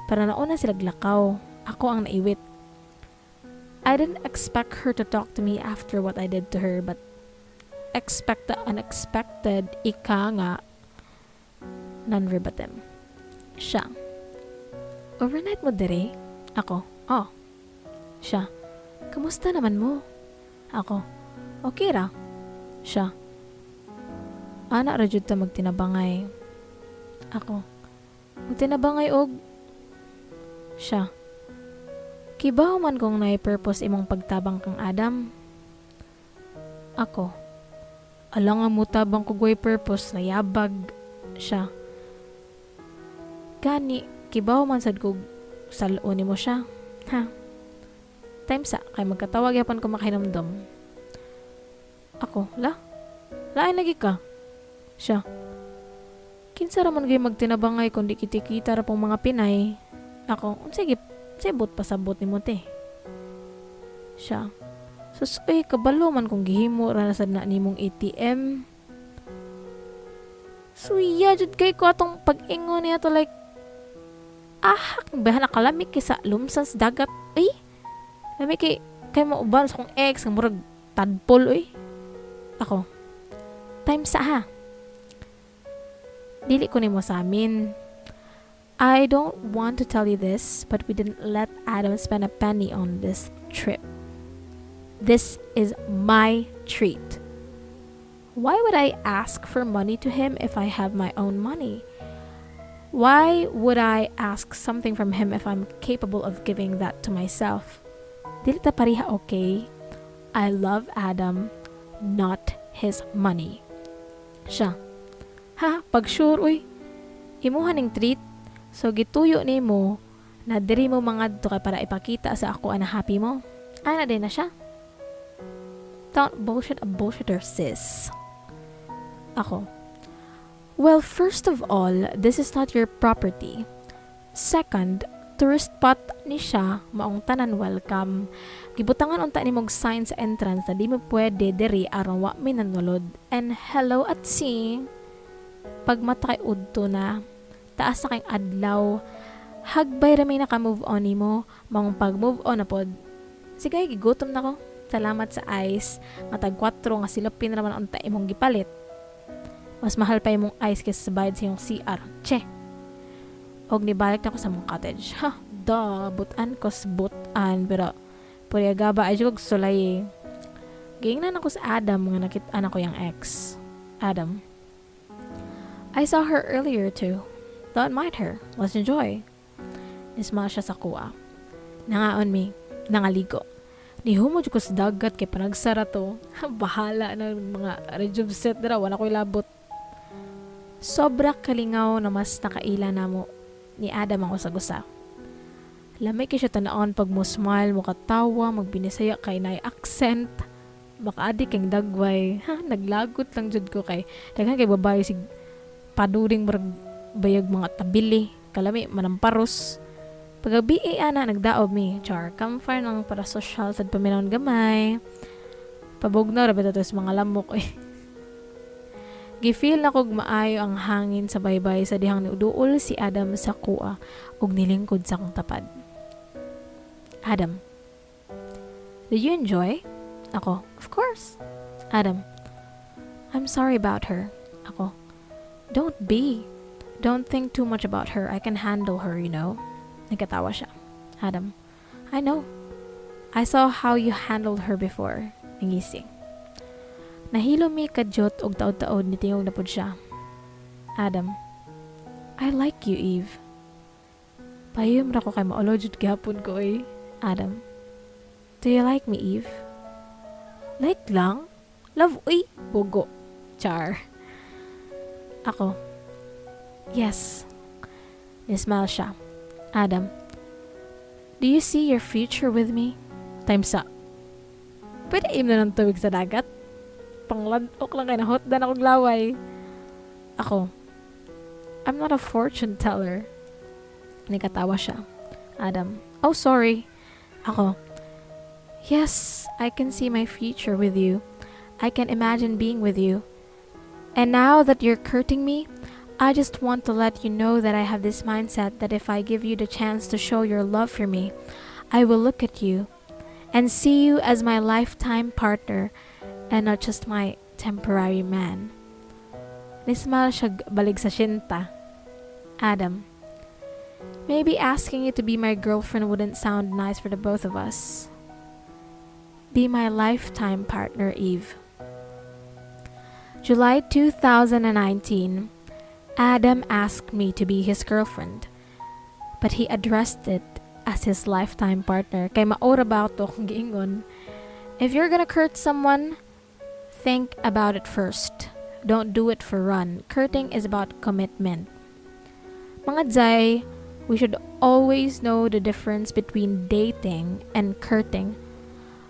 Speaker 1: Pero nauna sila glakaw. Ako ang naiwit. I didn't expect her to talk to me after what I did to her, but expect the unexpected, ika nga, non-verbatim. Siya. Overnight mo dire? Ako, oh. Siya. Kamusta naman mo? Ako, okay ra. Siya. Ana ra jud ta magtinabangay. Ako, magtinabangay og siya. Kibaw man kong naay purpose imong pagtabang kang Adam. Ako, alang nga mo tabang kog way purpose, nayabag siya. Gani, kibaw man sad kog sal-on nimo siya. Ha? Time sa, kay magkatawag yapon ko makahinumdom. Ako, la? Lain lagi ka. Siya. Kinsa ra man gyud magtinabangay kung di kita-kita ra pong mga Pinay. Ako, unsay unsay buot pasabot nimo, te? Siya, sus uy, kabalo man kung gihimo ra na sad na nimong ATM. Suya jud kay ko atong pag-ingon niya to, like ahak ba nakalami kay sa lumsan sa dagat ay lami kay kay mo uban sa kong ex nga murag tadpol uy. Ako, time sa ha, dili ko nimo sa amin. I don't want to tell you this, but we didn't let Adam spend a penny on this trip. This is my treat. Why would I ask for money to him if I have my own money? Why would I ask something from him if I'm capable of giving that to myself? Dili ta pareha, okay? I love Adam, not his money. Siya, ha, pag sure, uy. Imuha ning treat, so gituyo nimo na diri mo mangadto kay para ipakita sa ako na happy mo. Ana din na siya. Don't bullshit a bullshitter, sis. Ako, well, first of all, this is not your property. Second, tourist spot ni siya, maong tanan welcome. Gibutangan unta nimog sign sa entrance na di mo pwede diri aron wa mi nanulod. And hello at sea. Pagmata kay udto na, taas na kayong adlaw. Hagbay ra may naka-move on nimo, maong pag-move on na pod. Sige, gigutom na ko. Salamat sa ice. Nga tag 4 nga silupin ra man unta imong gipalit. Mas mahal pa imong ice kaysa sa bayad sa imong CR. Che. Og nibalik na ko sa mong cottage. Ha, da, butan ko sa butan. Pero, purya gaba, ay jud sulay eh. Giingnan ako sa Adam nga nakit-an ako yung ex. Adam, I saw her earlier too. Don't mind her. Let's enjoy. Nismile siya sa kuha. Nangaon mi. Nangaligo. Nihumod ko sa dagat kay panagsara to. Bahala na mga rejuve set dira. Wala ko'y labot. Sobra kalingaw na mas nakaila namo ni Adam ang usag-usa. Lamay kay siya tan-awon pag mo smile, mo katawa, magbinisaya kay naay accent. Makaadi kang dagway. Ha, naglagot lang jud ko kay daghan kay babae sig paduring murag bayag mga tabili. Kalami manamparos. Pagabi eh, ana nagdaob mi. Char, campfire lang para social sad paminawon gamay. Pabugnaw ra ba to sa mga lamok eh. Gifeel na kog maayo ang hangin sa baybay sa dihang niuduol si Adam sa kuha ug nilingkod sa akong tapad. Adam, did you enjoy? Ako, of course. Adam, I'm sorry about her. Ako, don't be. Don't think too much about her. I can handle her. Nagkatawa siya. Adam, I know. I saw how you handled her before. Nangisi. Nahilo mi kadyot og taod-taod nitingog na pud siya. Adam, I like you, Eve. Payom ra ko kay maulo jud gihapon ko eh. Adam, do you like me, Eve? Like lang? Love, uy, bugo. Char. Ako, yes. Nismile siya. Adam, do you see your future with me? Times up. Pwede im na ng tubig sa dagat? Pangladok lang kay nahotdan akong laway. Ako, I'm not a fortune teller. Nagkatawa siya. Adam, oh, sorry. Ako, yes, I can see my future with you. I can imagine being with you. And now that you're courting me, I just want to let you know that I have this mindset that if I give you the chance to show your love for me, I will look at you and see you as my lifetime partner and not just my temporary man. Nismile siya balig sa syinta. Adam, maybe asking you to be my girlfriend wouldn't sound nice for the both of us. Be my lifetime partner, Eve. July 2019, Adam asked me to be his girlfriend, but he addressed it as his lifetime partner. Kay maura ba to kung giingon? If you're gonna court someone, think about it first. Don't do it for run. Courting is about commitment. Mga dzay, we should always know the difference between dating and courting.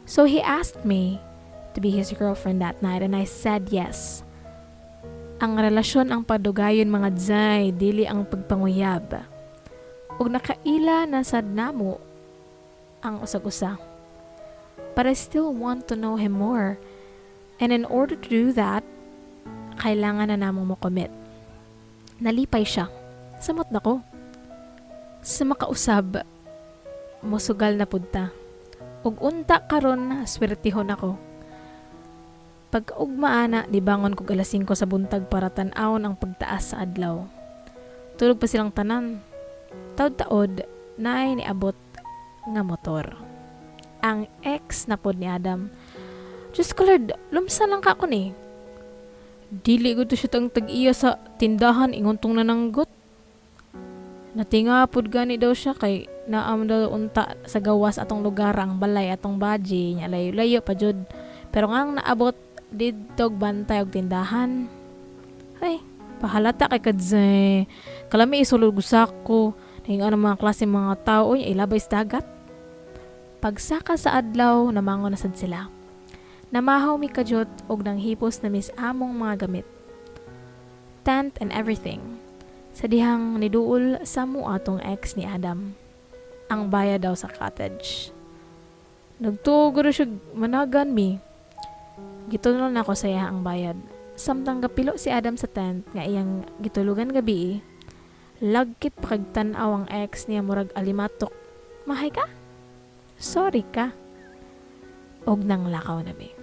Speaker 1: So he asked me to be his girlfriend that night, and I said yes. Ang relasyon ang padugayon, mga dzay, dili ang pagpanguyab. Ug nakaila na sad namo ang usag-usa. But I still want to know him more. And in order to do that, kailangan na namong mo-commit. Nalipay siya. Samot na ko. Sa makausab, musugal na pud ta. Ug unta karon, swertihon ako. Pagkaugma ana, nibangon kog alas 5 sa buntag para tan-awon ang pagtaas sa adlaw. Tulog pa silang tanan. Taod-taod, naay niabot nga motor. Ang ex na pod ni Adam. Diyos ko Lord, lumsa lang ka ko ni. Dili gud to siya tang tag-iya sa tindahan, ingon tong nananggot. Natinga pod gani daw siya kay naam daw unta sa gawas atong lugar ang balay atong baji nya, layo-layo pa jud. Pero nga naabot didto bantay og tindahan. Ay, pahalata kay kadzay. Kalami isulod ko. Naging ano mga klase mga tao, uy, ilabay sa dagat. Pagsaka sa adlaw, namangon na sad sila. Namahaw mi kadyot og nanghipos na mis among mga gamit. Tent and everything. Sa dihang niduol sa mo atong ex ni Adam. Ang bayad daw sa cottage. Nagtuo guro siya managan mi. Gitulon nako sa iya ang bayad. Samtang gapilo si Adam sa tent nga iyang gitulugan gabi, lagkit pa kag tan-aw ang ex niya, murag alimatok. "Mahay ka? Sorry ka." Og nang lakaw na mi.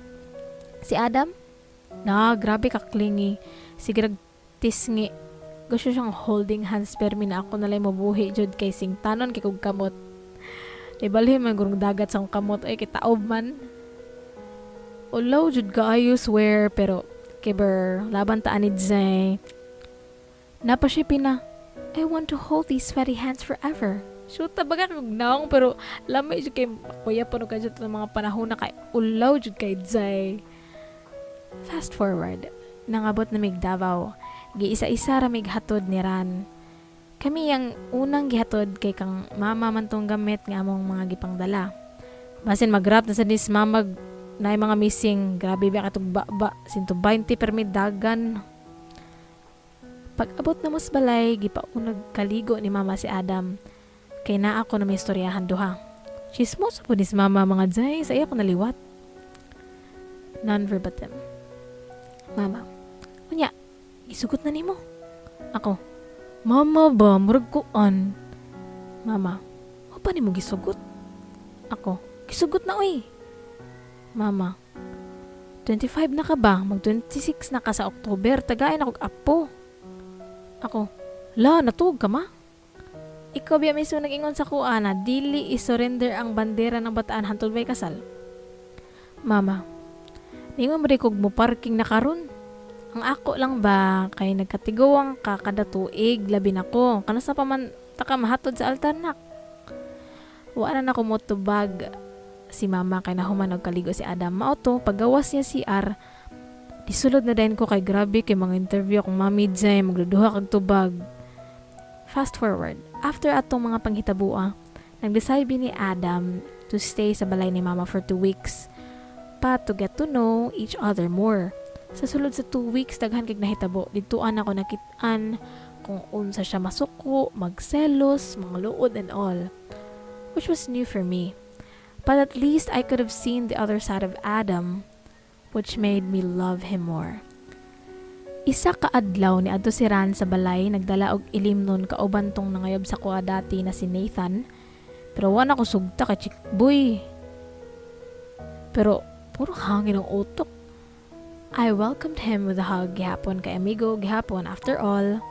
Speaker 1: Si Adam? Na, grabe ka clingy. Sige tisngi. Gusto siyang holding hands pero na ako nalay mabuhi jud kay singtanon kay kog kamot. Ibalhin man gurong dagat sa akong kamot ay kitaob man. Ulaw jud kaayo, swear, pero kiber laban ta ani dzay. Napa siya pina, "I want to hold these sweaty hands forever." Shoot ba ka kog naong, pero lamay jud kay kuya pa no ka jud mga panahon na kay ulaw jud kay dzay. Fast forward, nangabot na mig Davao. Giisa-isa ra mig hatod ni Ran. Kami ang unang gihatod kay kang mama man tong gamit nga among mga gipangdala. Basin mag-wrap na sa nis mamag na mga missing, grabe ba katong ba 120 permi dagan. Pag abot na mos balay, gipaunag kaligo ni mama si Adam. Kay naa ako na may istoryahan duha. Chismoso po ni si mama, mga dzay, sa iya ko naliwat. Non-verbatim. Mama, "Unya, isugot na nimo?" Ako, "Mama ba, murag kuan." Mama, "Wa pa nimo gisugot?" Ako, "Gisugot na oy." Mama, "25 na ka ba? Mag 26 na ka sa October. Tagain ako apo." Ako, "La, natuog ka ma? Ikaw biya mismo nag-ingon sa kuha na dili i-surrender ang bandera ng Bataan hantod may kasal." Mama, "Ningon mo kog mo parking na karon. Ang ako lang ba kay nagkatiguang ka kada tuig, labi nako. Kanasa pa man ta ka mahatod sa altar, nak?" Wa na nako motubag si mama kay nahuman og kaligo si Adam. Mao to, paggawas niya CR, disulod na dayon ko kay grabe kay mga interview akong mami dzay, magduduha kag tubag. Fast forward, after atong mga panghitabua, nag-decide ni Adam to stay sa balay ni mama for 2 weeks pa to get to know each other more. Sa sulod sa 2 weeks, daghan kay nahitabo. Dituan ako nakit-an kung unsa siya masuko, magselos, mga luod and all. Which was new for me. But at least I could have seen the other side of Adam, which made me love him more. Isa ka adlaw ni adto si Ran sa balay, nagdala og ilimnon kauban tong nangayab sa kuha dati na si Nathan. Pero wa na ko sugta kay chickboy. Pero puro hangin ang utok. I welcomed him with a hug gihapon kay amigo gihapon after all.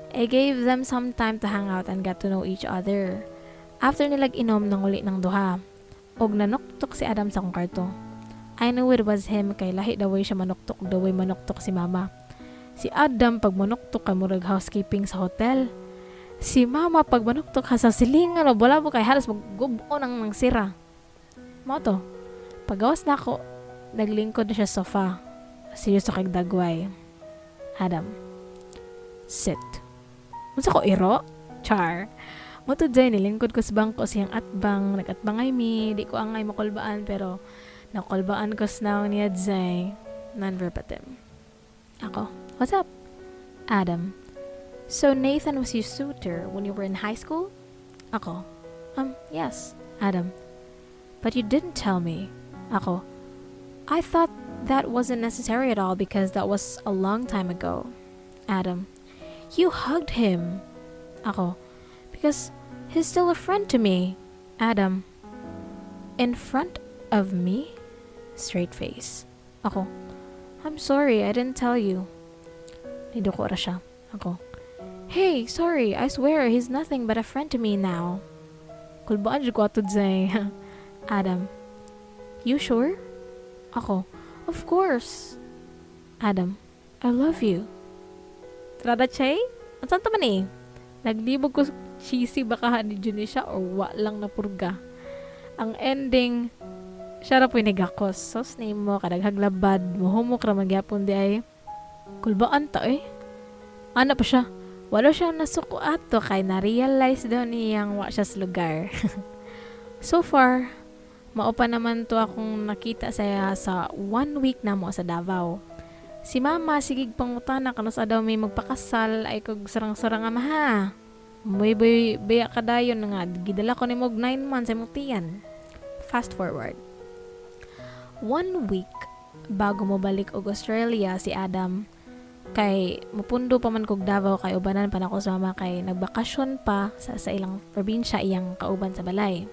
Speaker 1: I gave them some time to hang out and get to know each other. After nilag inom, nanguli ng duha. Og nanuktok si Adam sa akong kwarto. I knew it was him kay lahi daway siya manuktok, daway manuktok si mama. Si Adam pag manuktok kay murag housekeeping sa hotel. Si mama pag manuktok ha sa silingan o wala mo kay halos maggubo nang nang sira. Mao to. Pagawas na ako, naglingkod na siya sa sofa. Seryoso kay dagway. Adam. "Sit." Unsa ko, iro? Char. Mao to dyan, nilingkod ko sa bangko siyang atbang, nagatbangay mi, di ko angay makulbaan pero nakulbaan ko sa naong niya dzay. Non-verbatim. Ako. What's up? Adam. So Nathan was your suitor when you were in high school? Ako. Yes. Adam. But you didn't tell me. Ako. I thought that wasn't necessary at all because that was a long time ago. Adam. You hugged him. Ako. Because he's still a friend to me. Adam. In front of me? Straight face. Ako. I'm sorry, I didn't tell you. Niduko ra siya. Ako. Hey, sorry, I swear he's nothing but a friend to me now. Kulbaan jud ko ato zay. Adam. You sure? Ako. Of course. Adam. I love you. Trada, Chay? Unsa man eh? Naglibog ko, cheesy ba ka ni jud ni siya or wa lang na purga. Ang ending, siya ra po'y nigakos. Sos nimo, kadaghag labad, muhumok ra man gyapon diay. Kulbaan ta eh. Ana pa siya. Wala siya nasuko ato kay na-realize daw niyang wa siya sa lugar. So far, mao pa naman to akong nakita sa one week na mo sa Davao. Si Mama sigig pangutana kanus-a daw may magpakasal ay kog sarang-sarang ama ha. Muy boy biya kadayon nga gidala ko nimo og 9 months sa imong tiyan. Fast forward. One week bago mo balik og Australia si Adam kay mupundo pa man kog Davao kay ubanan pa nako sa mama kay nagbakasyon pa sa ilang probinsya iyang kauban sa balay.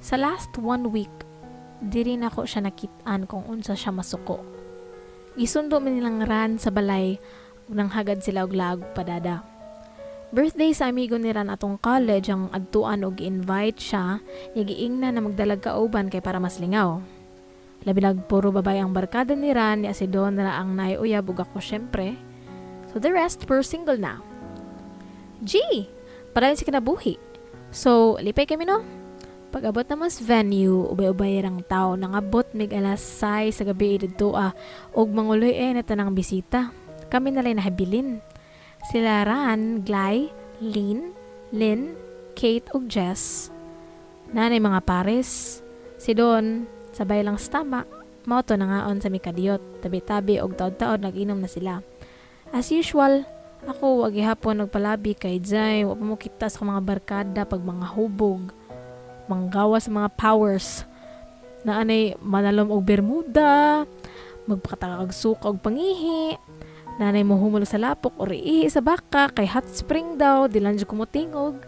Speaker 1: Sa last one week, diri nako siya nakit-an kung unsa siya masuko. Gisundo mi nilang Ran sa balay ug nanghagad sila og laag padada. Birthday sa amigo ni Ran atong college ang adtuan og gi-invite siya niya, giingnan na magdalag kauban kay para mas lingaw. Labi nag puro babae ang barkada ni Ran niya, si Don ra ang naay uyab ug ako syempre. So the rest puro single na. G! Padayon si kinabuhi. So, lipay kami, no? Pag-abot na mas venue, ubay-ubay rang tao. Nangabot mig alas 6 sa gabi didto ah, ug manguloy eh na tanang bisita. Kami nalay nahabilin. Sila Ran, Glay, Lynn, Lynn, Kate ug Jess. Nanay mga pares. Si Don, sabay lang sa tama. Mao to nangaon sa mikadiyot. Tabi-tabi og taod-taod nag-inom na sila. As usual, ako wa gihapon nagpalabi kay Jay, wa pa mo kita sa mga barkada pag mga hubog. Manggawa sa mga powers. Na anay manalom og bermuda, magpakataka og suka og pangihi, nanay mo humol sa lapok or ihi sa baka kay hot spring daw, di lang jud kumutingog.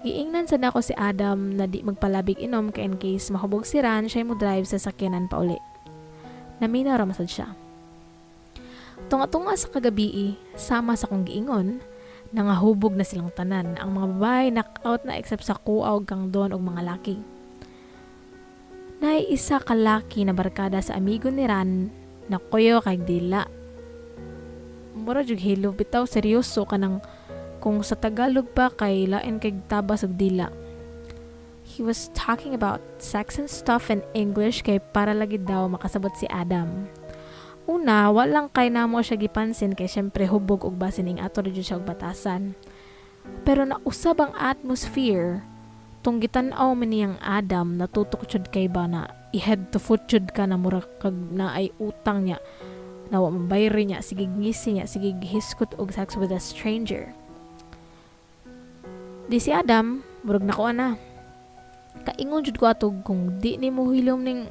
Speaker 1: Giingnan sad nako si Adam na di magpalabig inom kay in case mahubog si Ran, siya mo drive sa sakyanan pauli. Naminaw ra masad siya. Tunga-tunga sa kagabi, sama sa kong giingon, nangahubog na silang tanan. Ang mga babae knockout na except sa kuaw kang Don og mga laki. Nay isa ka laki na barkada sa amigo ni Ran na kuyo kay dila. Mura jud hilo bitaw, seryoso kanang kung sa Tagalog pa kay lain kay tabas og dila. He was talking about sex and stuff in English kay para lagi daw makasabot si Adam. Una, walang kay namo siya gipansin kay syempre hubog og basin ing ato ra jud siya og batasan. Pero nausab ang atmosphere tung gitan-aw man niyang Adam, natutok jud kay ba na i-head to foot jud ka na mura kag na ay utang niya na wa mabayri niya, sige ngisi niya, sige hiskot og sex with a stranger. Di si Adam murag nakuha na. Kaingon jud ko ato, kung di nimo hilom ning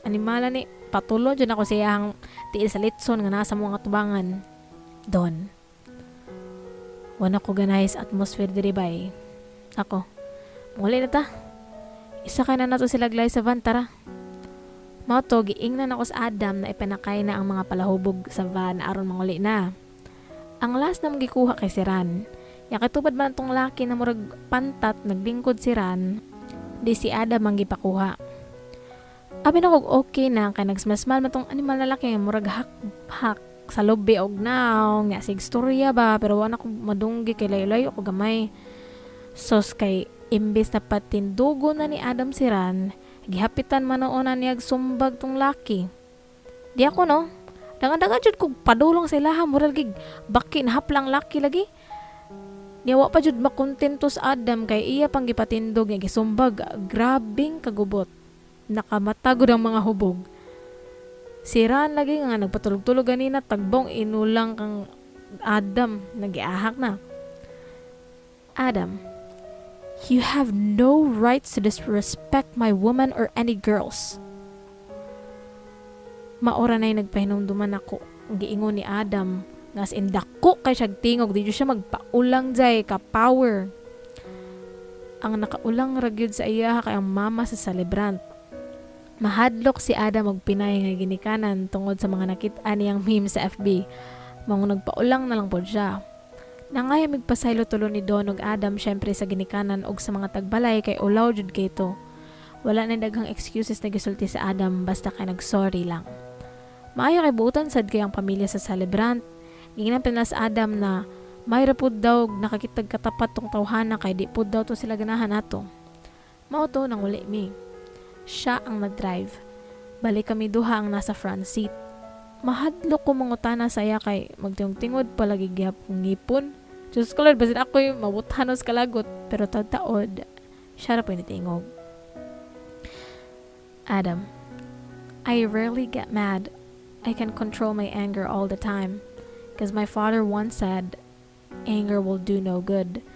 Speaker 1: animala ni, patulon jud ako sa iyang tiil sa litson nga nasa mga tubangan. Don. Wala ko ganahe sa atmosphere diri bay. Ako. Muli na ta. Isakay na nato sila Glay sa van, tara. Mao to, giingnan ako sa Adam na ipanakay na ang mga palahubog sa van aron manguli na. Ang last na mong gikuha kay si Ran. Yakitubad man tong laki na murag pantat, naglingkod si Ran, di si Adam ang gipakuha. Abi na kog okay na kay nagsmasmal man tong animal na laki, murag hak hak sa lobe og naong nya sig storya ba, pero wala ko madunggi kay layo-layo ko gamay. Sos kay imbes na patindugo na ni Adam si Ran, gihapitan man noon na niyag sumbag tong laki. Di ako no. Dangan-dangan jud kog padulong sa ilaha, murag gig baki na haplang laki lagi. Niya wa pa jud makontento sa Adam kay iya pang gipatindog nga gisumbag, grabing kagubot. Nakamatagod ang mga hubog. Si Ran lagi nga nagpatulog-tulog ganina, tagbong inulang kang Adam, nagiahak na. Adam, "You have no rights to disrespect my woman or any girls." Mao ra na'y nagpahinumduman ako. Giingon ni Adam nga as in dako kay siya tingog, di jud siya magpaulang jay ka power. Ang nakaulang ra gyud sa iya kay ang mama sa celebrant. Mahadlok si Adam og Pinay nga ginikanan tungod sa mga nakit-an niyang meme sa FB. Mao nagpaulang na lang pod siya. Nangaya migpasaylo tulo ni Don og Adam, syempre sa ginikanan og sa mga tagbalay kay ulaw jud kay to. Wala na daghang excuses na gisulti sa Adam, basta kay nagsorry lang. Maayo kay buutan sad kay ang pamilya sa celebrant. Giingnan pa nila sa Adam na may ra pud daw nakakitag katapat tong tawhana kay di pud daw to sila ganahan ato. Mao to, nanguli mi. Siya ang nag-drive. Bali kami duha ang nasa front seat. Mahadlok ko mangutana sa iya kay magtingog-tingod palagi gihapon ngipon. Diyos ko Lord, basin ako'y mabuthanos kalagot. Pero taod-taod, siya ra po'y nitingog. Adam, "I rarely get mad. I can control my anger all the time. Because my father once said, 'Anger will do no good.'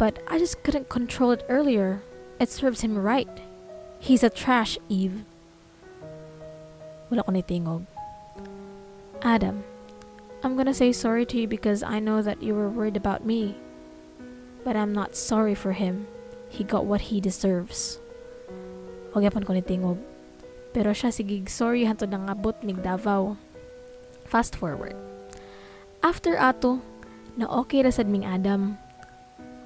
Speaker 1: But I just couldn't control it earlier. It serves him right. He's a trash, Eve." Wala ko nitingog. Adam, "I'm gonna say sorry to you because I know that you were worried about me. But I'm not sorry for him. He got what he deserves." Wa gyapon ko nitingog. Pero siya sigig sorry hantod nangabot mig Davao. Fast forward. After ato, na okay ra sad ming Adam.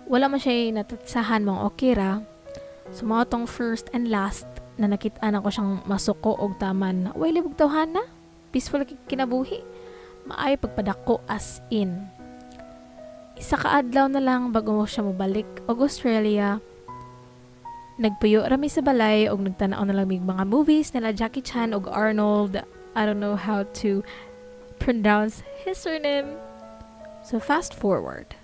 Speaker 1: Wala man siya natatsahan mga okay ra. So mao tong first and last na nakit-an ako siyang masuko og taman. Way libog tawhana. Peaceful kay kinabuhi. Maayo pagpadako as in. Isa ka adlaw na lang bago mo siya mobalik og Australia. Nagpuyo ra mi sa balay og nagtan-aw na lang mig mga movies nila Jackie Chan og Arnold. I don't know how to pronounce his surname. So fast forward.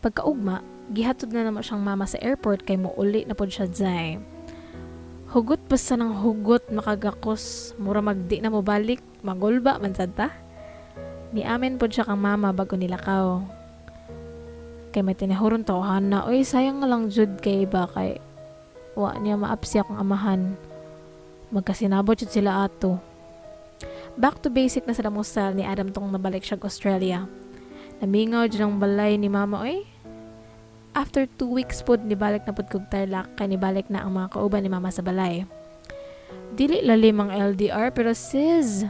Speaker 1: Pagkaugma, gihatod na namo siyang mama sa airport kay mouli na pod siya zay. Hugot pa sa nang hugot makagakos, mura magdi na mo balik, magulba man sad ta. Niamin pod siya kang mama bago nilakaw. Kay may tinahuron tawhana, oy, sayang nga lang jud kay ba kay wa niya maapsi akong amahan. Magkasinabot jud sila ato. Back to basic na sa damusal ni Adam tong nabalik siya Australia. Namingaw jud ang balay ni mama oy. After 2 weeks pod, nibalik na pod kog Tarlac kay nibalik na ang mga kauban ni mama sa balay. Dili lalim ang LDR pero sis,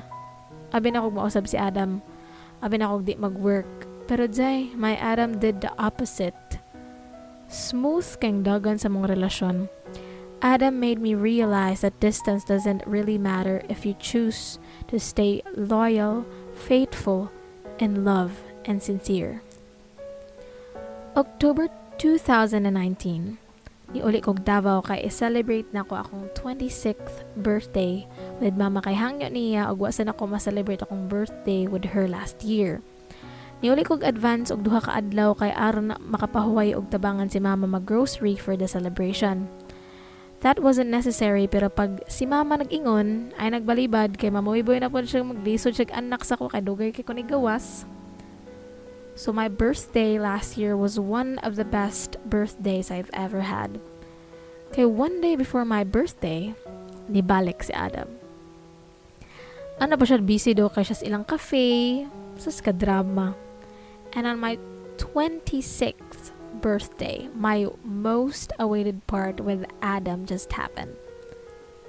Speaker 1: abi na kog mausab si Adam. Abi na kog di mag-work. Pero jay, my Adam did the opposite. Smooth kang dagan sa mong relasyon. Adam made me realize that distance doesn't really matter if you choose to stay loyal, faithful, in love, and sincere. October 2019, niuli kog Davao kay i-celebrate na ko akong 26th birthday with mama kay hangyo niya ug wa sa nako ma-celebrate akong birthday with her last year. Niuli kog advance og duha ka adlaw kay aron na makapahuway og tabangan si mama mag-grocery for the celebration. That wasn't necessary pero pag si mama nag-ingon ay nagbalibad kay mamuiboy na pod siya, maglisod siya anak sa ko kay dugay kay ko gawas. So my birthday last year was one of the best birthdays I've ever had. Kay one day before my birthday, nibalik si Adam. Ano ba siya, busy do kay siya sa ilang cafe, sa ka-drama. And on my 26th birthday, my most awaited part with Adam just happened.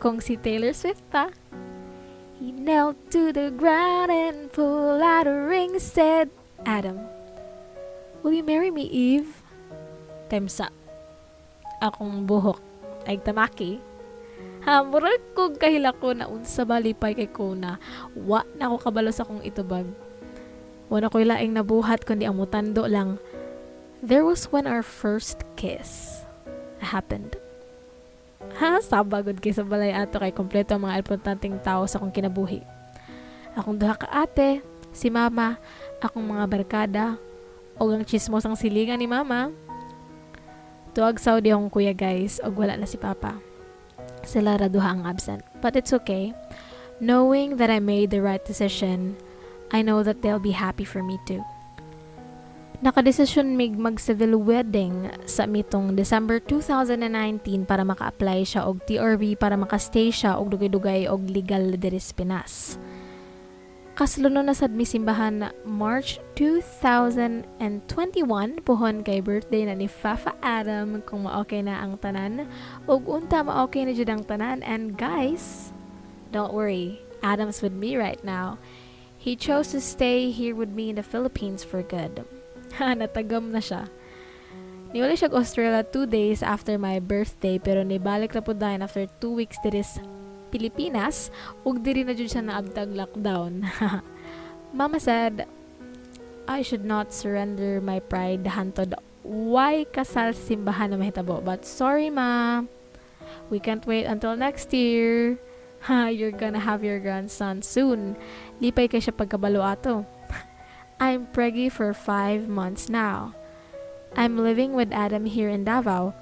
Speaker 1: Kung si Taylor Swift ta, he knelt to the ground and pulled out a ring, said, "Adam, will you marry me, Eve?" Times sa akong buhok ay tamaki. Ha, murag kog kahilak ko na unsa ba lipay kay ko na wa na ako kabalo sa akong itubag. Wa na ko'y laing nabuhat kundi ang mutando lang. There was when our first kiss happened. Ha, sabagod kay sa balay ato kay kompleto ang mga importanteng tao sa akong kinabuhi. Akong duha ka ate, si mama, akong mga barkada, o ang chismosang silingan ni mama. Tuag Saudi akong kuya guys, og wala na si papa. Sila ra duha ang absent. But it's okay. Knowing that I made the right decision, I know that they'll be happy for me too. Nakadesisyon mig mag-civil wedding sa mitong December 2019 para maka-apply siya og TRV para makastay siya og dugay-dugay og legal diri sa Pinas. Kaslonon na sad mi simbahan March 2021, puhon kay birthday na ni Fafa Adam kung ma-okay na ang tanan, ug unta ma-okay na jud ang tanan. And guys, don't worry, Adam's with me right now. He chose to stay here with me in the Philippines for good. Natagam na siya. Niuli siya Australia 2 days after my birthday, pero nibalik na pud dayon after 2 weeks diri sa Pilipinas ug diri na jud siya naabtag lockdown. Mama said I should not surrender my pride hantod way kasal sa simbahan na mahitabo. But sorry, Ma. We can't wait until next year. Ha, you're gonna have your grandson soon. Lipay kay siya pagkabalo ato. I'm preggy for 5 months now. I'm living with Adam here in Davao,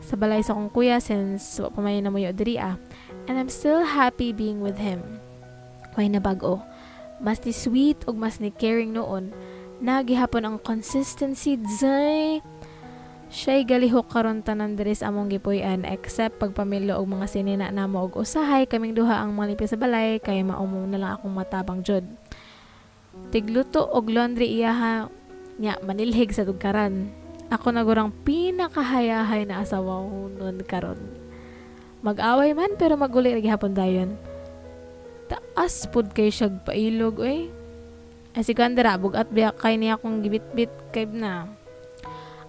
Speaker 1: sa balay sa akong kuya since wa pa may namuyo diri ah. And I'm still happy being with him. Way na bag-o. Mas ni sweet ug mas ni caring noon. Naa gihapon ang consistency, zay. Siya'y galihok karon tanan diri sa among gipuy-an except pagpamilo og mga sinina namo, og usahay kaming duha ang malimpyo sa balay kay mao na lang akong matabang jud. Tigluto og laundry iyaha nya manilhig sa tugkaran. Ako na gurang pinakahayahay na asawa nun karon. Mag-away man pero maguli ra gihapon dayon. Taas pud kay siyag pailog oy. Ay si Gandara, bugat biya kay niya akong gibitbit kay na.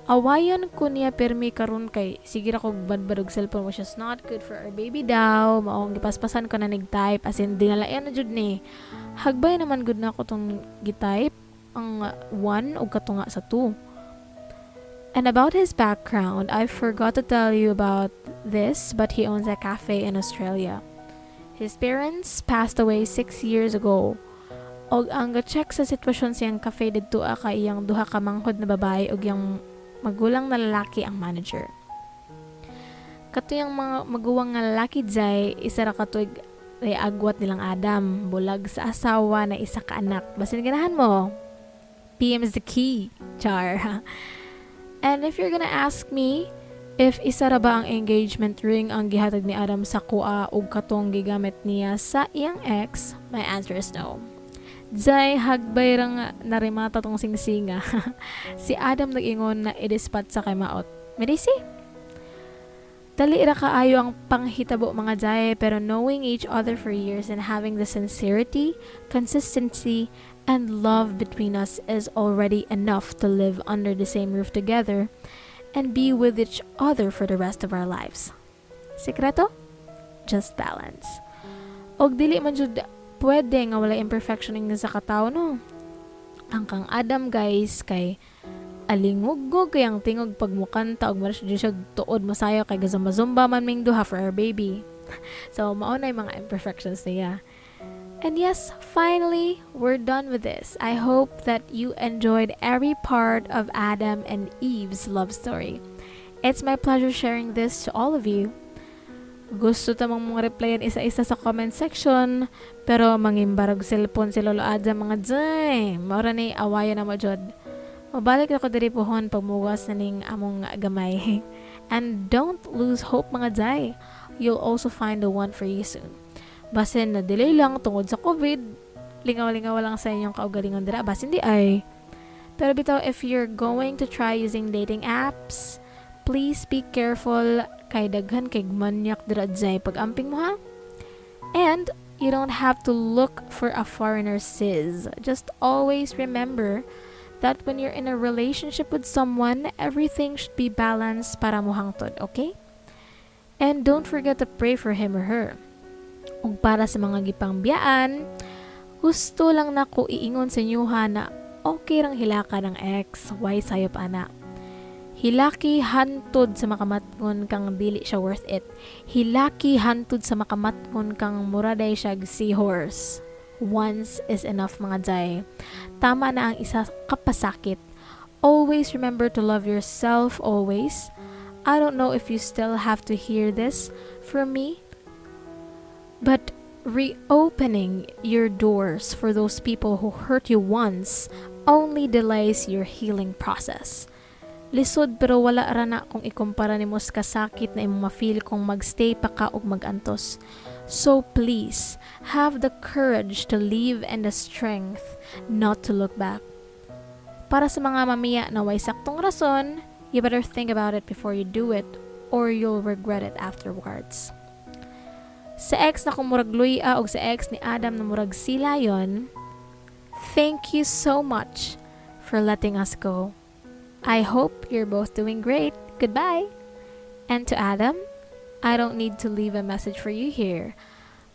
Speaker 1: Awayon ko niya permi karon kay sige ra kog badbad og cellphone, which is not good for our baby daw. Maong gipaspasan ko na nig-type, as in dinalayan na jud ni. Hagbay naman gud na ako tong gitype ang 1 ug katunga sa 2. And about his background, I forgot to tell you about this, but he owns a cafe in Australia. His parents passed away 6 years ago. Og ang ga-check sa sitwasyon siyang cafe didto kay iyang duha ka manghod na babae ug iyang magulang na lalaki ang manager. Katuyang mga maguwang nga lalaki jay, isa ra ka tuig ay agwat nilang Adam, bulag sa asawa na isa ka anak. Basin ganahan mo. PM is the key. Char. And if you're gonna ask me if isa ra ba ang engagement ring ang gihatag ni Adam sa kuha ug katong gigamit niya sa iyang ex, my answer is no. Jay, hagbay rang narimata tong singsinga. Si Adam nag-ingon na idispat sa kay maot. Medisi? Dali ra kaayo ang panghitabo, mga jay, pero knowing each other for years and having the sincerity, consistency, and love between us is already enough to live under the same roof together and be with each other for the rest of our lives. Sekreto? Just balance. Og dili man jud pwede nga wala imperfection ing sa katao, no. Ang kang Adam, guys, kay alingugog kay ang tingog pag mukanta og mara siya tuod masayo kay gazumba-zumba man ming duha for our baby. So mao na yung mga imperfections niya. And yes, finally, we're done with this. I hope that you enjoyed every part of Adam and Eve's love story. It's my pleasure sharing this to all of you. Gusto tamang mga replyan isa-isa sa comment section, pero mangimbarog cellphone si Lolo Adam, mga jay. Mao ra ni awayan na mo jud. Mabalik ako diri puhon pag mugas na ning among gamay. And don't lose hope, mga jay. You'll also find the one for you soon. Basin na delay lang tungod sa COVID, lingaw-lingaw lang sa inyong kaugalingon dira. Basin di ay. Pero bitaw, if you're going to try using dating apps, please be careful kay daghan kay manyak dira, jay, pag-amping mo ha. And you don't have to look for a foreigner, sis. Just always remember that when you're in a relationship with someone, everything should be balanced para mohangtod, okay? And don't forget to pray for him or her. Ug para sa mga gipangbiaan, gusto lang nako iingon sa inyo ha na okay rang hilaka ng ex, way sayop ana. Hilaki hantod sa makamatngon kang dili siya worth it. Hilaki hantod sa makamatngon kang muraday siya seahorse. Once is enough, mga jay. Tama na ang isa kapasakit. Always remember to love yourself always. I don't know if you still have to hear this from me, but Reopening your doors for those people who hurt you once only delays your healing process. Lisod, pero wala ra na kung ikumpara nimo sa kasakit na imong ma-feel kung magstay pa ka og magantos. So please, have the courage to leave and the strength not to look back. Para sa mga mamiya na way saktong rason, you better think about it before you do it or you'll regret it afterwards. Sa ex na kung murag luya og sa ex ni Adam na murag silayon, thank you so much for letting us go. I hope you're both doing great. Goodbye. And to Adam, I don't need to leave a message for you here,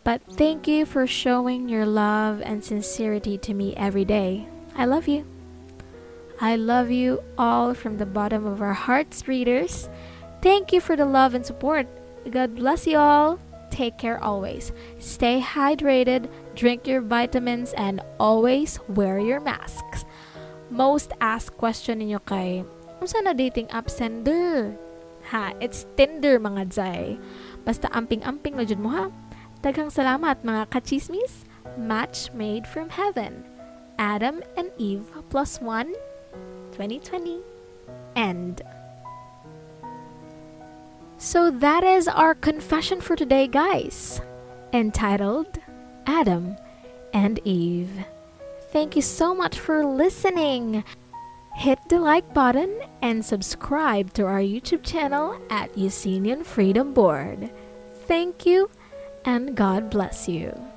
Speaker 1: but thank you for showing your love and sincerity to me every day. I love you. I love you all from the bottom of our hearts, readers. Thank you for the love and support. God bless you all. Take care always. Stay hydrated, drink your vitamins, and always wear your masks. Most asked question ninyo kay, unsa na dating app sender? Ha, it's Tinder, mga zay. Basta amping-amping na jud mo, ha. Daghang salamat, mga kachismis. Match made from heaven. Adam and Eve plus one, 2020. End. So that is our confession for today, guys, entitled "Adam and Eve." Thank you so much for listening. Hit the like button and subscribe to our YouTube channel at Eucenian Freedom Board. Thank you and God bless you.